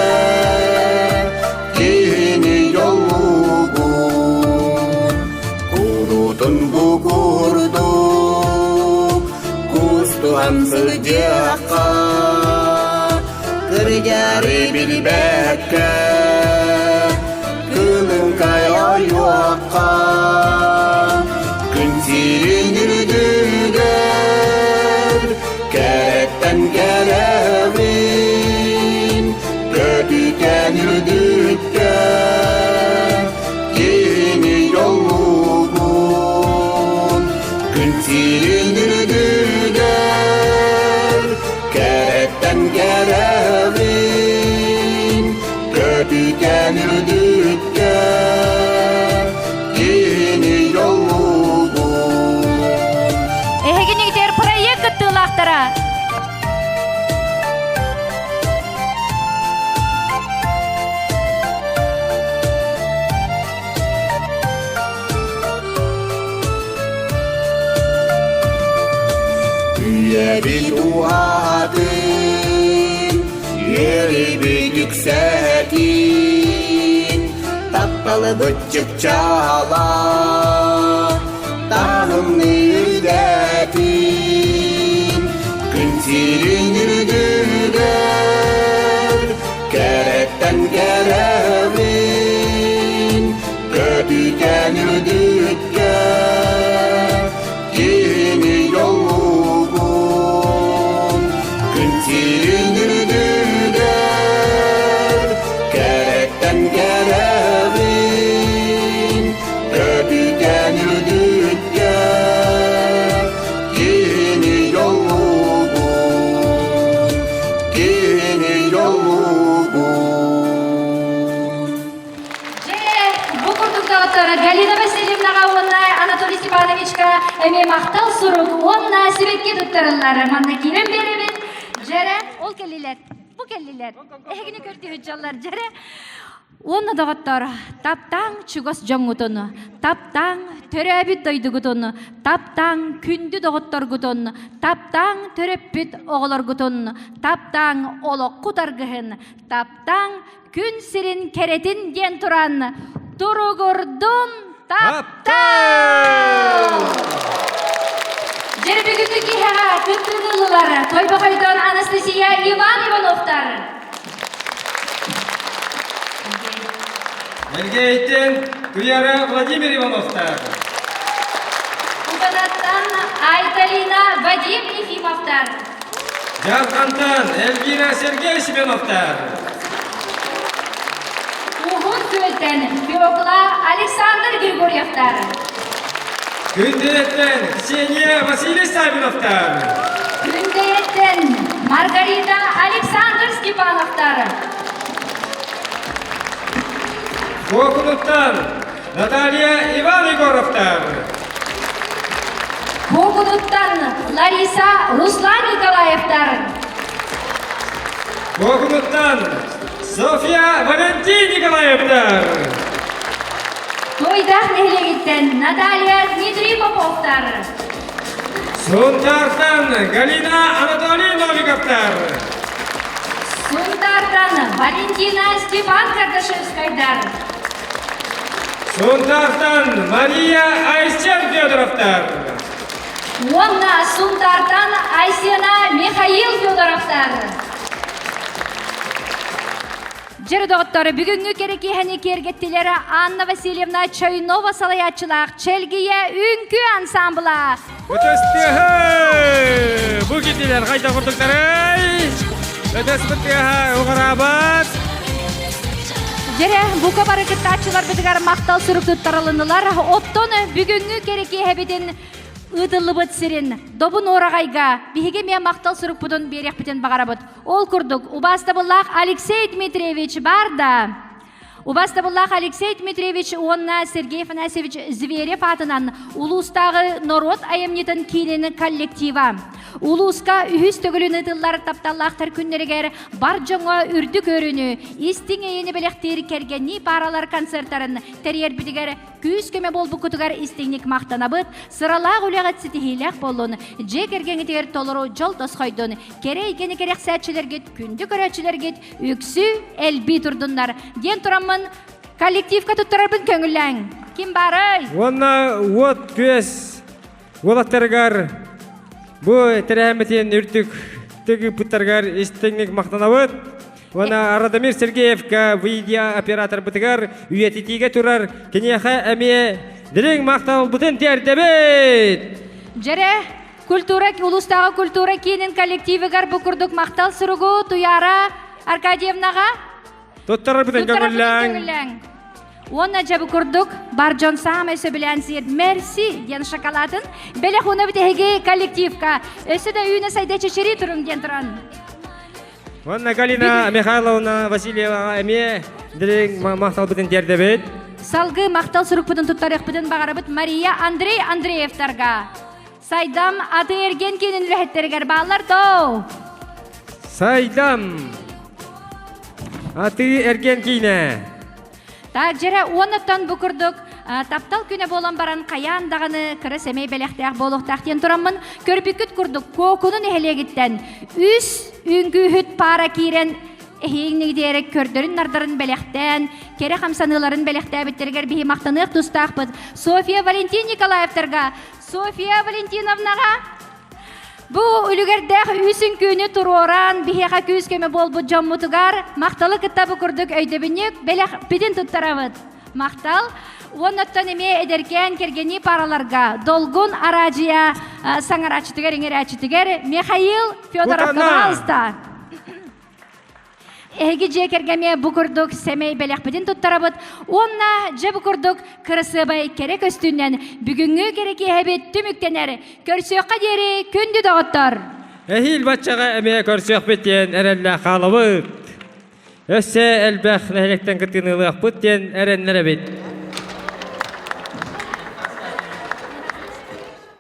кини доллугун курутун бу курдук кустуһан сылдьыахха Кырдьары билбэккэ кылыҥкай ойуохха күн сирин үрдүгэр кэрэттэн кэрэҕин көтүтэн үрдүккэ кини дьоллугун күн сирин үрдүгэр Кэрэттэн кэрэҕин, көтүтэн үрдүккэ, кини дьоллугун. Эһигинигитер проект кыттыылаахтара. Үйэбит уһаатын, үөрүүбүт үксээтин, тапталыбыт чыпчаала, таһымны үрдээтин, күн сирин үрдүгэр, кэрэттэн кэрэҕин, Көтүтэн үрдүккэ кини дьоллугун күн сирин үрдүгэр кэрэттэн кэрэҕин көтүтэн үрдүккэ кини дьоллугун кини дьоллугун. Дьэ, бу курдук доҕоттор Галина Васильевнаҕа уонна Анатолий Степановичка эмиэ махтал сурук уонна сибэкки туттарыллар. Манна киирэн биэрэбит. Дьэрэ, ол кэллилэр. Бу кэллилэр. Эһигини көрдүһүт дьоллор. Дьэрэ, Уонна доҕоттор, таптааҥ чугас дьоҥҥутун, таптааҥ төрөөбүт дойдугутун, таптааҥ күндү доҕотторгутун, таптааҥ төрөппүт оҕолоргутун, таптааҥ олоххут аргыһын, таптааҥ күн сирин кэрэтин диэн туран туругурдун таптал! Дьэр бүгүҥҥү киэһэҕэ кыттыыны ыллылар Тойбохойдон Анастасия Иван Ивановтар. Элгээйтэн Туяра Владимир Ивановтар. Кубанаттан Айталина Вадим Ефимовтар. Дьаархантан Эльвира Сергей Семеновтар. Уһун Күөлтэн Феокла Александр Григорьевтар. Күндэйэттэн Ксения Василий Савиновтар. Күндэйэттэн Маргарита Александр Степановтар. Куокунуттан Наталья Иван Егоровтар. Куокунуттан Лариса Руслан Николаевтар. Куокунуттан Софья Валентин Николаевтар. Тойдах нэһилиэгиттэн Наталья Дмитрий Поповтар. Сунтаартан Галина Анатолий Новиковтар. Сунтаартан Валентина Степан Кардашевскайдар. Сунтаартан Мария Айсен Федоровтар. Уонна Сунтаартан Айсена Михаил Федоровтар. Дьэрэ доҕоттор, бүгүҥҥү кэрэ киэһэни киэргэттилэр Анна Васильевна Чойнова салайааччылаах Чэлгийэ үҥкүү ансамбла. Өтөс тыаһы! Бу китилэр хайда курдуктарай? Өтөс тыаһа уҕараабат. Дьэрэ, бука бары кыттааччыларбытыгар махтал сурук туттарылыннылар. Оттон бүгүҥҥү кэрэ киэһэбитин ыытыллыбыт сирин Добун Уораҕайга биһиги эмиэ махтал сурукпутун биэриэхпитин баҕарабыт. Ол курдук, убаастабыллаах Алексей Дмитриевич бар да, Убастабыллаах Алексей Дмитриевич уонна Сергей Афанасьевич Зверев аатынан улуустааҕы норуот айымньытын киинин коллектива. Улууска үһүс төгүлүн ыытыллар тапталлаахтар күннэригэр бар дьоҥҥо үрдүк өрүүнү, истиҥ эйэни бэлэхтиир кэргэннии пааралар концертарын тэрийэрбитигэр күүс-көмө буолбуккутугар истиҥник махтанабыт, сыралаах үлэҕит ситиһиилээх буоллун, дьиэ кэргэҥҥитигэр толору дьол тосхойдун, кэрэ эйгэни кэрэхсээччилэргит, күндү көрөөччүлэргит үксүү элбии турдуннар диэн тураммын коллективка туттарарбын көҥүллээҥ. Ким баарай? Уонна уот күөс уолаттарыгар бу тэрээһиммитин үрдүк тыгыппыттарыгар истиҥник махтанабыт. Уонна Радомир Сергеевка видео операторбытыгар үйэтитиигэ турар киниэхэ эмиэ дириҥ махталбытын тиэрдэбит! Дьэрэ, культура, улуустааҕы культура киинин коллективыгар бу курдук махтал суругу Туяра Аркадьевнаҕа Туттарарбытын көҥүллээҥ. Уонна дьэ бу курдук бар дьон саамай сөбүлээн сиир Мерси диэн шоколатын бэлэх уна бүтэһиги коллективка өссө да үүнэ сайда чэчирии туруҥ диэн туран. Уонна Галина Михайловна Васильеваҕа эмиэ дириҥ махталбытын тиэрдэбит. Салгыы махтал сурукпутун туттарыахпытын баҕарабыт Мария Андрей Андреевтарга. Сайдам аты эрген киинин үлэһиттэригэр бааллар доо. Сайдам аты эрген киинэ. Так, дьэрэ уонуттан бу курдук таптал күнэ буолан баран хайаан даҕаны кыра сэмэй бэлэхтээх буолуохтаах диэн тураммын көрбүккүт курдук Куокуну нэһилиэгиттэн үс үҥкүүһүт паара киирэн эһиигнигдиэрэ көрдөрүн-нардарын бэлэхтээн, кэрэ хамсаныыларын бэлэхтээбиттэригэр биһи махтаныах тустаахпыт. Софья Валентин Николаевтарга, Софья Валентиновнаҕа Бу үлүгэрдээх үс үҥкүүнү туруоран, биһиэхэ күүс-көмө буолбут дьоммутугар махталы кытта бу курдук өйдөбүнньүк бэлэхпитин туттарабыт. Махтал. Уоннаттан эмиэ эдэркээн кэргэнии параларга Долгун араадьыйа саҥарааччытыгар иҥэрээччитигэр Михаил Федоровка пожалуйста. Эһиги дьиэ кэргэмиэ бу курдук сэмэй бэлэхпитин туттарабыт уонна дьэ бу курдук кырасыабай кэрэ көстүүнэн бүгүҥҥү кэрэ киэһэбит түмүктэнэр. Көрсүөххэ диэри күндү доҕоттор! Эһиил баччаҕа эмиэ көрсүөхпүт диэн эрэллээх хаалабыт. Өссө элбэх нэһилиэктэн кыттыыны ылыахпыт диэн эрэннэрэбит.